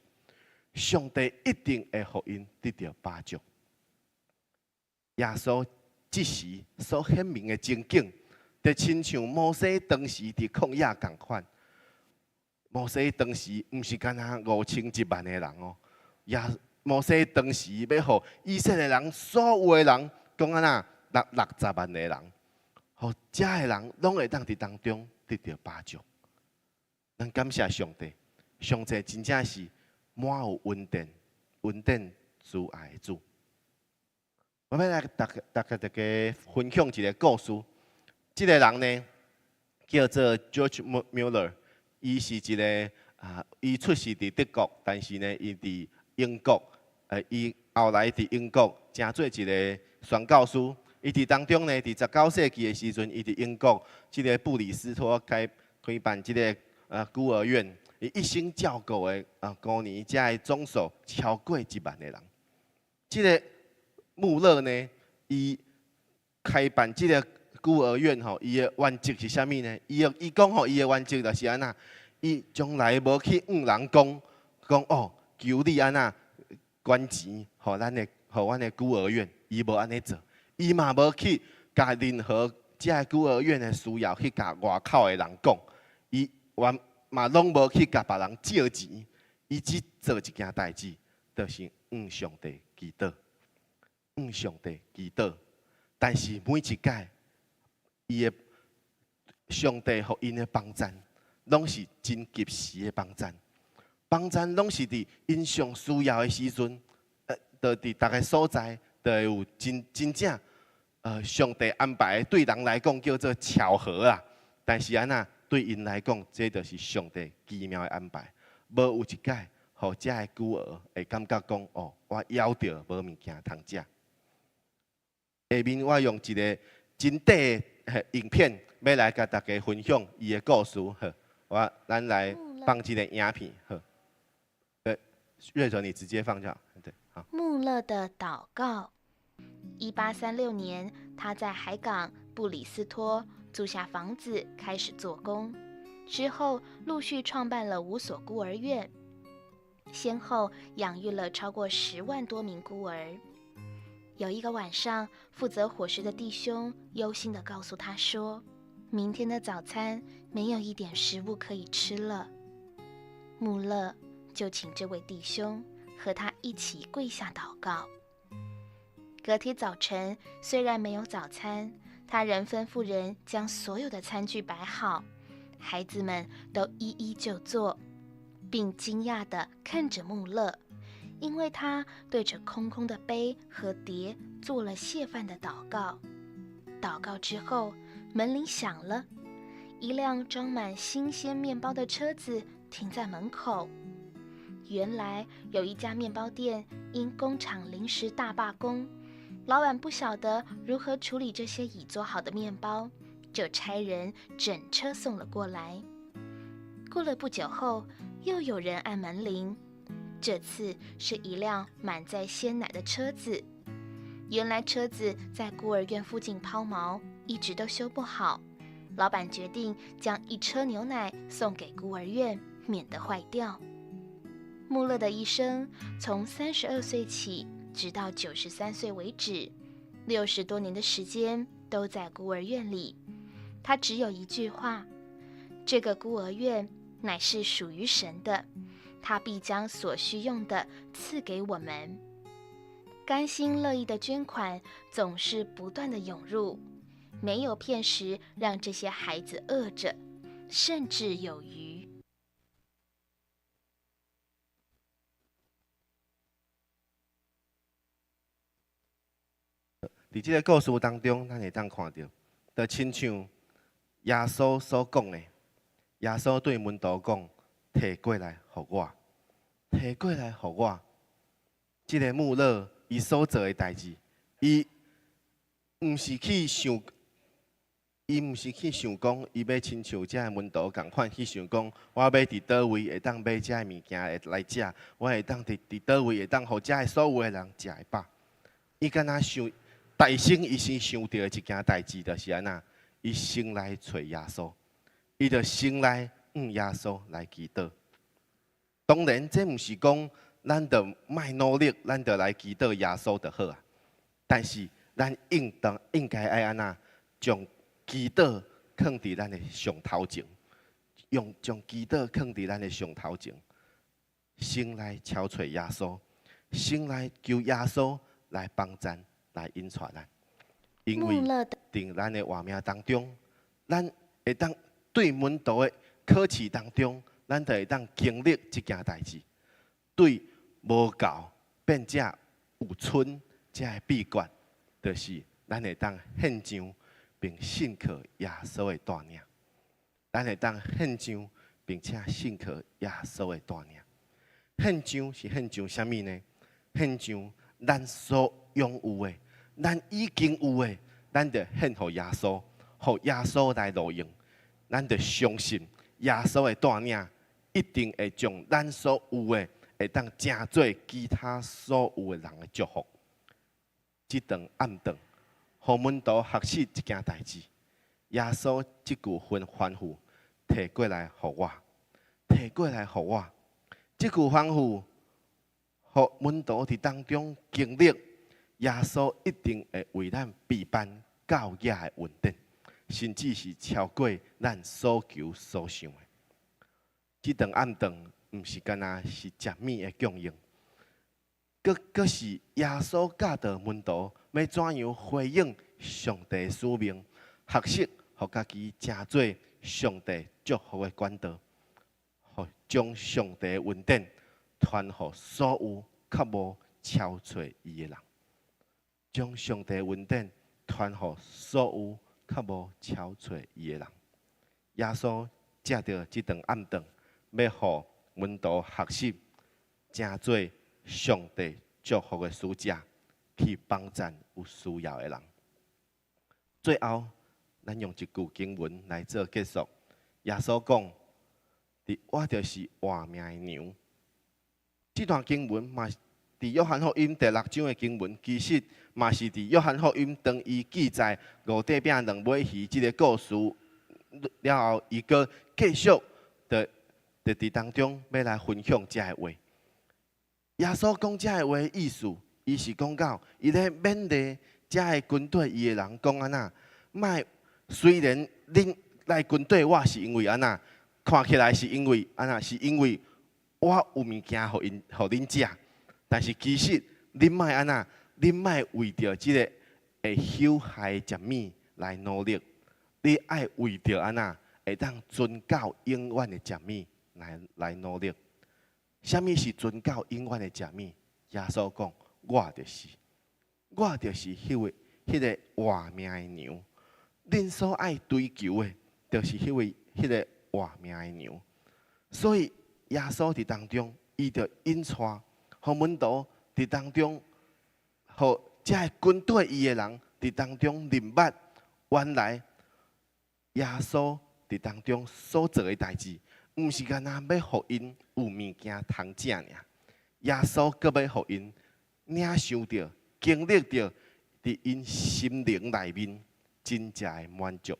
上帝一定會予𪜶得著飽足。耶穌這時所顯明的情景，就親像摩西當時佇曠野仝款。摩西當時毋是干焦5000 1萬个人哦，耶摩西當時欲予以色列人所有的人，講按怎60萬个人，予遮的人攏會當佇當中得著飽足。咱感謝上帝，上帝真正是滿有恩典、恩典慈愛的主。我欲來逐家分享一个故事。這个人呢，叫做 George Muller，伊是一个啊，伊出世佇德國，但是呢，伊佇英國，伊後來佇英國成做一个宣教師。伊佇當中呢，佇19世紀的時陣，伊佇英國這个布里斯托開辦這个孤兒院，伊一生照顧的啊，孤兒遮的總數超過1萬个人。這个穆勒呢，伊開辦這个孤兒院吼，伊的原則是啥物呢？伊講吼，伊的原則就是按怎，伊從來無去向人講講哦，求你按怎捐錢，予阮的孤兒院，伊無按呢做，伊嘛無去共任何這个孤兒院的需要去共外口的人講，伊原嘛攏無去共別人借錢，伊只做一件代誌，就是向上帝祈禱，向上帝祈禱。但是每一擺，伊的上帝予𪜶的幫贊，攏是真及時的幫贊，幫贊攏是佇𪜶上需要的時陣，就佇逐个所在，就會有真真正，上帝安排對人來講叫做巧合啊，但是按怎對𪜶來講，這就是上帝奇妙的安排。無有一擺，予遮的孤兒會感覺講，哦，我枵著無物件通食。下面我用一个真短的影片，欲來共大家分享伊的故事。好，咱來放這个影片。好，瑞哲，你直接放就好。對，好。穆勒的禱告。1836年，他在海港布里斯托租下房子，開始做工。之後陸續創辦了五所孤兒院，先後養育了超過10萬多名孤兒。有一個晚上，負責伙食的弟兄憂心地告訴他說：“明天的早餐沒有一點食物可以吃了。”穆勒就請這位弟兄和他一起跪下禱告。隔天早晨，雖然沒有早餐，他仍吩咐人將所有的餐具擺好，孩子們都一一就座，並驚訝地看着穆勒。因為他對着空空的杯和碟做了謝飯的禱告。禱告之後，門鈴響了，一輛裝滿新鮮麵包的車子停在門口。原來有一家麵包店因工廠臨時大罷工，老板不晓得如何处理这些已做好的面包，就差人整车送了过来。过了不久后，又有人按门铃，这次是一辆满载鲜奶的车子。原来车子在孤儿院附近抛锚，一直都修不好。老板决定将一车牛奶送给孤儿院，免得坏掉。穆勒的一生从32岁起，直到93岁为止，60多年的时间都在孤儿院里。他只有一句话：这个孤儿院乃是属于神的，他必将所需用的赐给我们。甘心乐意的捐款总是不断的涌入，没有片时让这些孩子饿着，甚至有余。伫这个故事当中，咱会当看著，就亲像耶稣所讲的，耶稣对门徒讲：“提过来予我，提过来予我。”这个穆勒伊所做的代志，伊毋是去想讲，伊欲亲像遮的门徒仝款去想讲，我欲伫佗位会当买遮的物件会来食，我会当伫佗位会当予遮的所有的人食会饱。伊敢若想，大先伊先想著的一件代志，就是按怎？伊先来揣耶稣，伊就先来向耶稣来祈祷。当然，这毋是讲咱著莫努力，咱著来祈祷耶稣就好啊。但是，咱应当应该爱按怎？将祈祷囥伫咱的上头前，用将祈祷囥伫咱的上头前，先来敲揣耶稣，先来求耶稣来帮咱，来引带咱。因为伫咱的活命当中，咱会当对门徒的考试当中，咱就会当经历这件代志，对无够变成有賰这个秘诀，就是咱会当献上并信靠耶稣的带领。咱会当献上并且信靠耶稣的带领。献上是献上啥物呢？献上咱所拥有的，咱已经有的，咱就献予耶稣，予耶稣来路用。咱就相信耶稣的带领，一定会将咱所有的，会当成做其他所有的人的祝福。这顿暗顿，予门徒学习一件代志。耶稣这句吩吩咐，提过来予我，提过来予我。这句吩咐，予门徒伫当中经历，耶稣一定会为咱备办够额的恩典，甚至是超过咱所求所想的。这顿暗顿，毋是干焦是食物的供应，阁阁是耶稣教导门徒欲怎样回应上帝的使命，学习予家己成做上帝祝福的管道，予将上帝的恩典传予所有较无超揣伊的人，将上帝的恩典传予所有较无超揣伊的人。耶稣藉著这顿暗顿，欲予门徒学习成做上帝祝福的使者，去帮赞有需要的人。最后，咱用一句经文来做结束。耶稣讲：“我就是活命的粮。”这段经文嘛，伫约翰福音第六章的经文，其实嘛是伫约翰福音当伊记载五块饼两尾鱼这个故事了后，伊阁继续的伫当中欲来分享这个话。耶稣讲这个话的意思，伊是讲到伊咧勉励遮个跟缀伊的人讲按怎，莫虽然恁来跟缀我是因为按怎，看起来是因为按怎，是因为我有物件予𪜶予恁食，但是其实恁莫按怎，恁莫为著这个会朽坏的食物来努力，你爱为著按怎会当存到永远的食物来努力。啥物是存到永远的食物？耶稣讲：我就是，我就是彼位彼个活命的粮。恁所爱追求的，就是彼位彼个活命的粮。所以耶稣伫当中，伊就引带予门徒伫当中，予才會跟綴伊的人佇當中認捌，原來耶穌佇當中所做的代誌，毋是干焦欲予𪜶有物件通食爾。耶穌閣欲予𪜶領受著、經歷著佇𪜶心靈內面真正的滿足，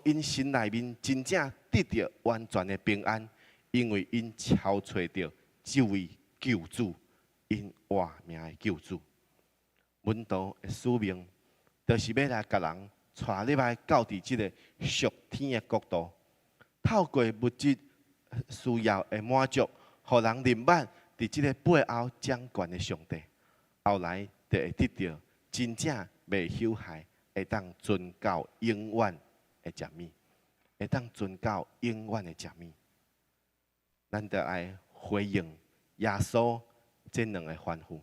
予𪜶心內面真正得著完全的平安，因為𪜶超揣著這位救主，𪜶活命的救主。門徒的使命，就是欲來共人帶入來到佇這个屬天的國度，透過物質需要的滿足，予人認捌佇這个背後掌權的上帝，後來就會得著真正袂朽壞，會當存到永遠的食物，會當存到永遠的食物。咱著愛回應耶穌這兩个吩咐。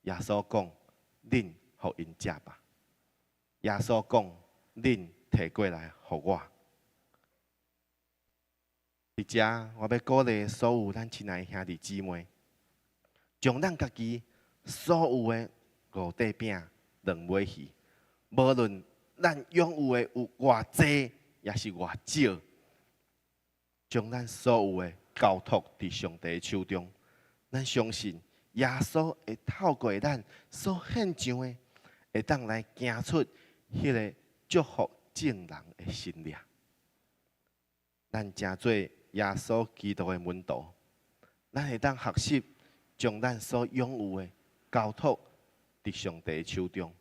耶穌講：恁予𪜶食吧。耶穌講：恁提過來予我。佇遮，我欲鼓勵所有咱親愛兄弟姊妹，將咱家己所有的五塊餅、兩尾魚，無論咱擁有的有偌濟，抑是偌少，將咱所有的交託佇上帝的手中。咱相信耶穌會透過咱所獻上的，會當來行出彼个祝福眾人的神蹟。咱成做耶穌基督的門徒，咱會當學習將咱所擁有的交託佇上帝的手中，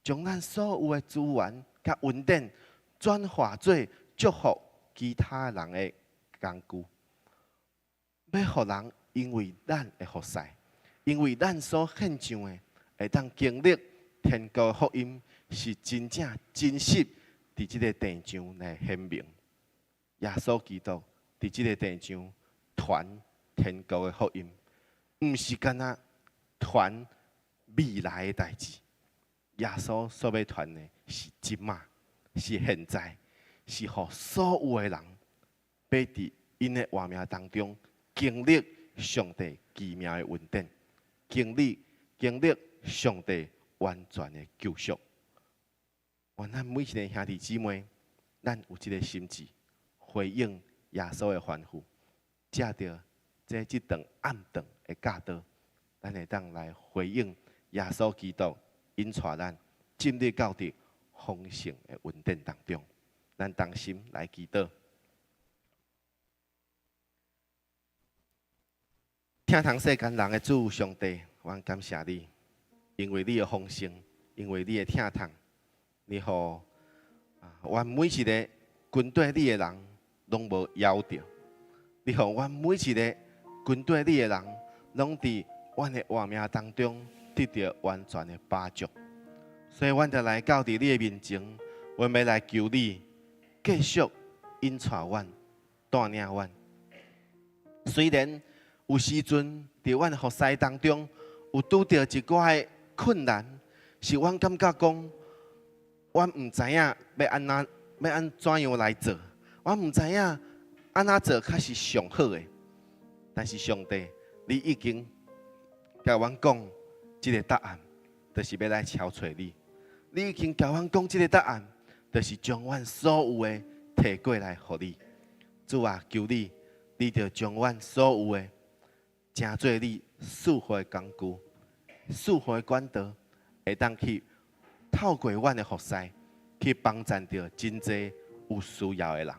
將咱所有的資源佮恩典轉化做祝福其他人的工具，欲予人因為咱的服侍，因為咱所獻上的，會當經歷天國福音是真正真實，佇這个地上來顯明。耶穌基督佇這个地上傳天國的福音，毋是干焦傳未來的代誌。耶穌所欲傳的是這馬，是現在，是予所有的人，欲佇𪜶的活命當中經歷上帝奇妙的恩典，經歷上帝完全的救贖。願咱每一个兄弟姊妹，咱有這个心志，回應耶穌的吩咐，藉著這頓暗頓的教導，咱會當來回應耶穌基督引帶咱進入到佇豐盛的恩典當中。咱同心來祈禱。疼痛世間人的主上帝，我感謝你，因為你的豐盛，因為你的疼痛，你予阮每一个跟綴你的人攏無枵著，你予阮每一个跟綴你的人攏佇阮的活命當中得著完全的飽足。所以，阮就來到佇你的面前，阮欲來求你繼續引帶阮、帶領阮。雖然有時陣佇阮服侍當中有拄著一寡的困難，是阮感覺講，阮毋知影欲按怎欲按怎樣來做，阮毋知影按怎做較是上好的。但是上帝，你已經共阮講這个答案，就是欲來朝揣你。你已經共阮講這个答案，就是將阮所有的提過來予你。主啊，求你，你著將阮所有的成做你賜福的工具、賜福的管道，會當去透過阮的服侍，去幫贊著真濟有需要的人。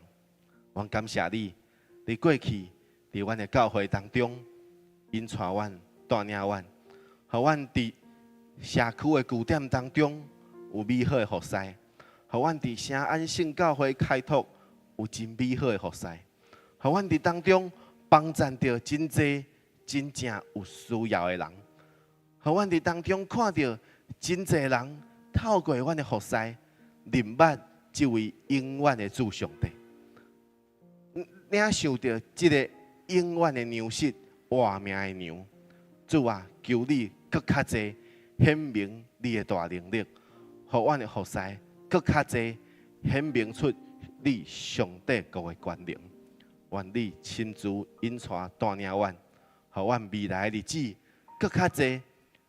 阮感謝你，佇過去佇阮的教會當中，引帶阮、帶領阮，予阮佇社區的據點當中有美好的服侍，予阮佇聖安聖教會開拓有真美好的服侍，予阮佇當中幫贊著真濟真正有需要的人，予阮佇當中看著真濟人透過阮的服侍，認捌這位永遠的主上帝，領受著這个永遠的糧食、活命的糧。主啊，求你閣較濟顯明你的大能力，予阮的服侍閣較濟顯明出你上帝國的權能。願你親自引帶帶領阮，予阮未來的日子閣較濟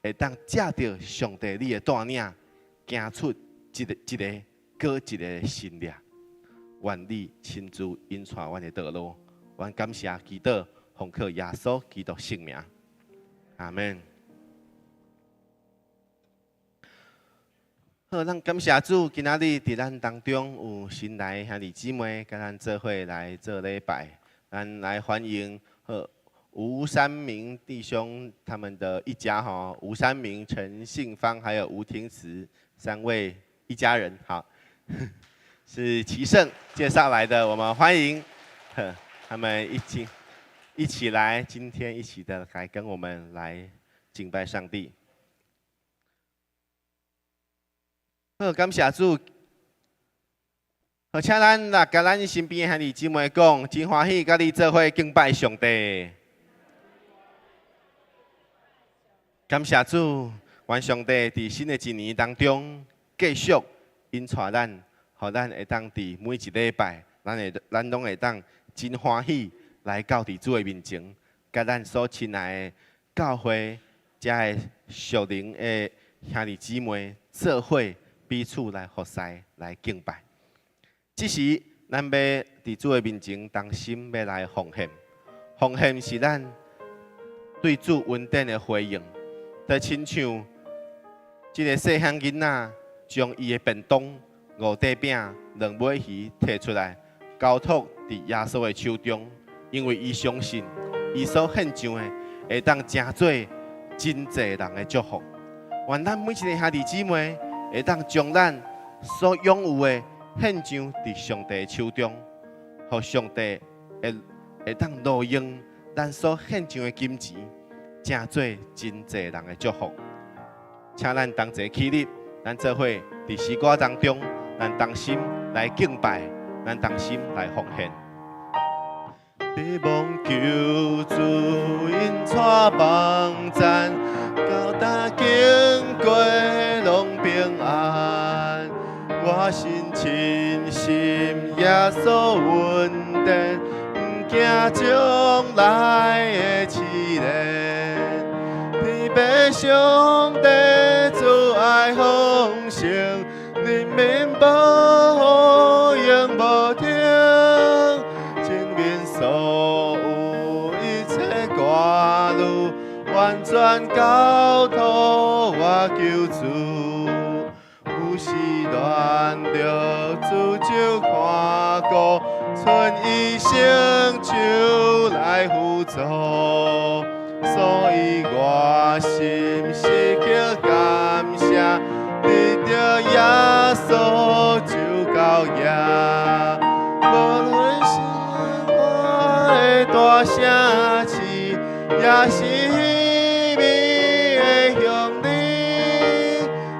會當藉著上帝你的帶領，行出一个一个閣一个神跡。願你親自引帶阮的道路，阮感謝祈禱，奉靠耶穌基督聖名，阿門。好，咱感謝主，今仔日佇咱當中有新來兄弟姊妹，佮咱做伙來做禮拜，咱來歡迎好吳三明弟兄他們的一家吼，吳三明、陳信芳還有吳廷慈三位一家人，好，是齊勝介紹來的，我們歡迎他們一起來，今天一起的來跟我們來敬拜上帝。好，感謝主。好，請咱來佮咱身邊的兄弟姊妹講，真歡喜佮你做伙敬拜上帝。感謝主，願上帝佇新的一年當中繼續引帶咱，予咱會當佇每一禮拜，咱攏會當真歡喜來到佇主的面前，佮咱所親愛的教會遮的屬靈的兄弟姊妹做伙彼此來服侍、來敬拜。這時，咱欲佇主的面前同心欲來奉獻，奉獻是咱對主恩典的回應。就親像這个細漢囡仔將伊的便當五塊餅兩尾魚提出來，交託佇耶穌的手中，因為伊相信，伊所獻上的會當成做真濟人的祝福。願咱每一个兄弟姊妹會當將咱所擁有的獻上佇上帝的手中，予上帝會當挪用咱所獻上的金錢，成做真濟人的祝福。請咱同齊起立，咱做伙佇詩歌當中，咱同心來敬拜，咱同心來奉獻。盼望救主引帶網站，到達經過攏平安。我心深信耶穌恩典，毋驚將來的試煉。天父上帝慈愛豐盛，憐憫保護永無停，前面所有一切掛慮，完全交託我救主。有時軟弱，主就看顧，伸伊聖手來扶助，所以我心時刻感謝，得著耶穌就夠額。無論生活的大城市，也是稀微的鄉里，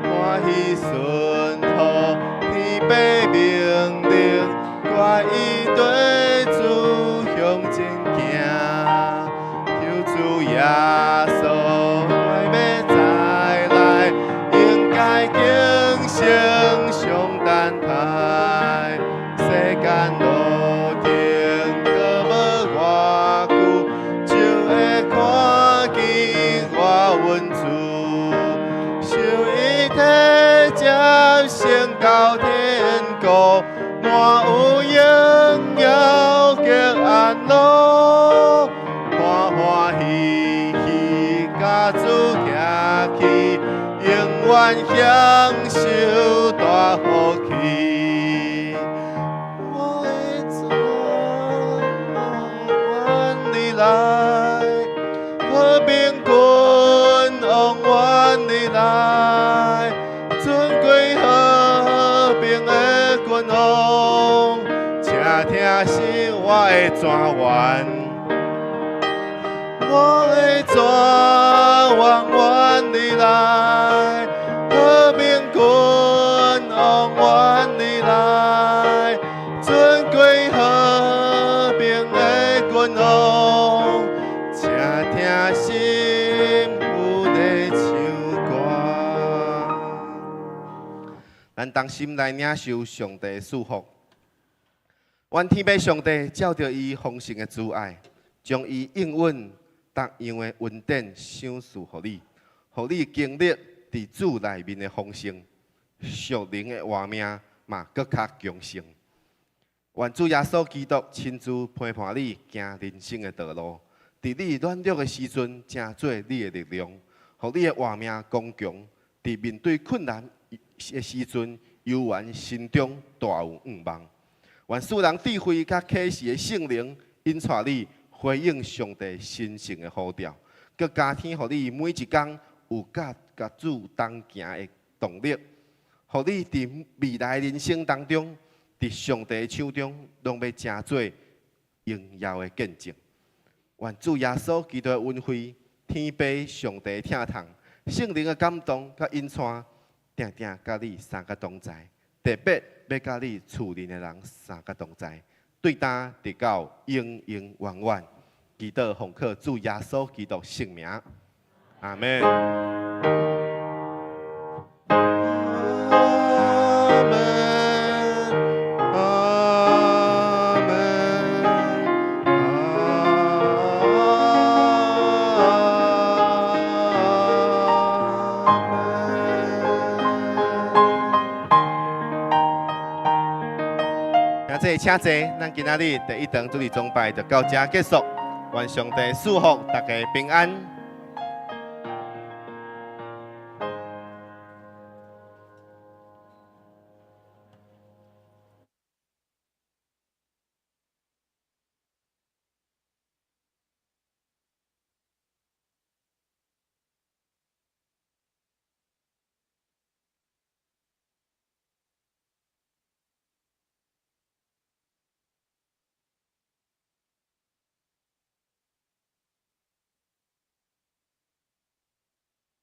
歡喜順服天父命令，決意綴主向前行。求主耶穌快欲再來，應該敬虔上等待。世間路程閣無偌久，就會看見我阮主。受伊體接升到天國，滿有榮耀極安樂，歡歡喜喜佮主行去，永遠享受大福氣。我的主，願你來，和平君王願你來，尊貴和平的君王，請聽信我的轉願。我的主王願你來，和平君王願你來，尊貴和平的君王，請聽心有咧唱歌。咱同心來領受上帝的祝福。願天父上帝照著伊豐盛的慈愛，將伊應允逐樣的恩典賞賜予你，予你經歷佇主內面的豐盛，屬靈的活命嘛閣較強盛。願主耶穌基督親自陪伴你行人生的道路，佇你軟弱的時陣，成做你的力量，予你的活命剛強。佇面對困難的時陣，猶原心中大有向望。願賜人智慧佮啟示的聖靈引帶你回應上帝神聖的呼召，閣加添予你每一工有佮佮主同行的動力，予你佇未來人生當中，佇上帝的手中，攏欲成做榮耀的見證。願主耶穌基督的恩惠、天父上帝的疼痛、聖靈的感動佮引帶，定定佮你三個同在，特別欲佮你厝內的人三個同在，對今直到永永遠遠。祈禱奉靠主耶穌基督聖名，阿門。阿門，阿門，阿門。兄弟請坐，咱今仔日第一堂主日崇拜就到這結束。願上帝賜福大家平安。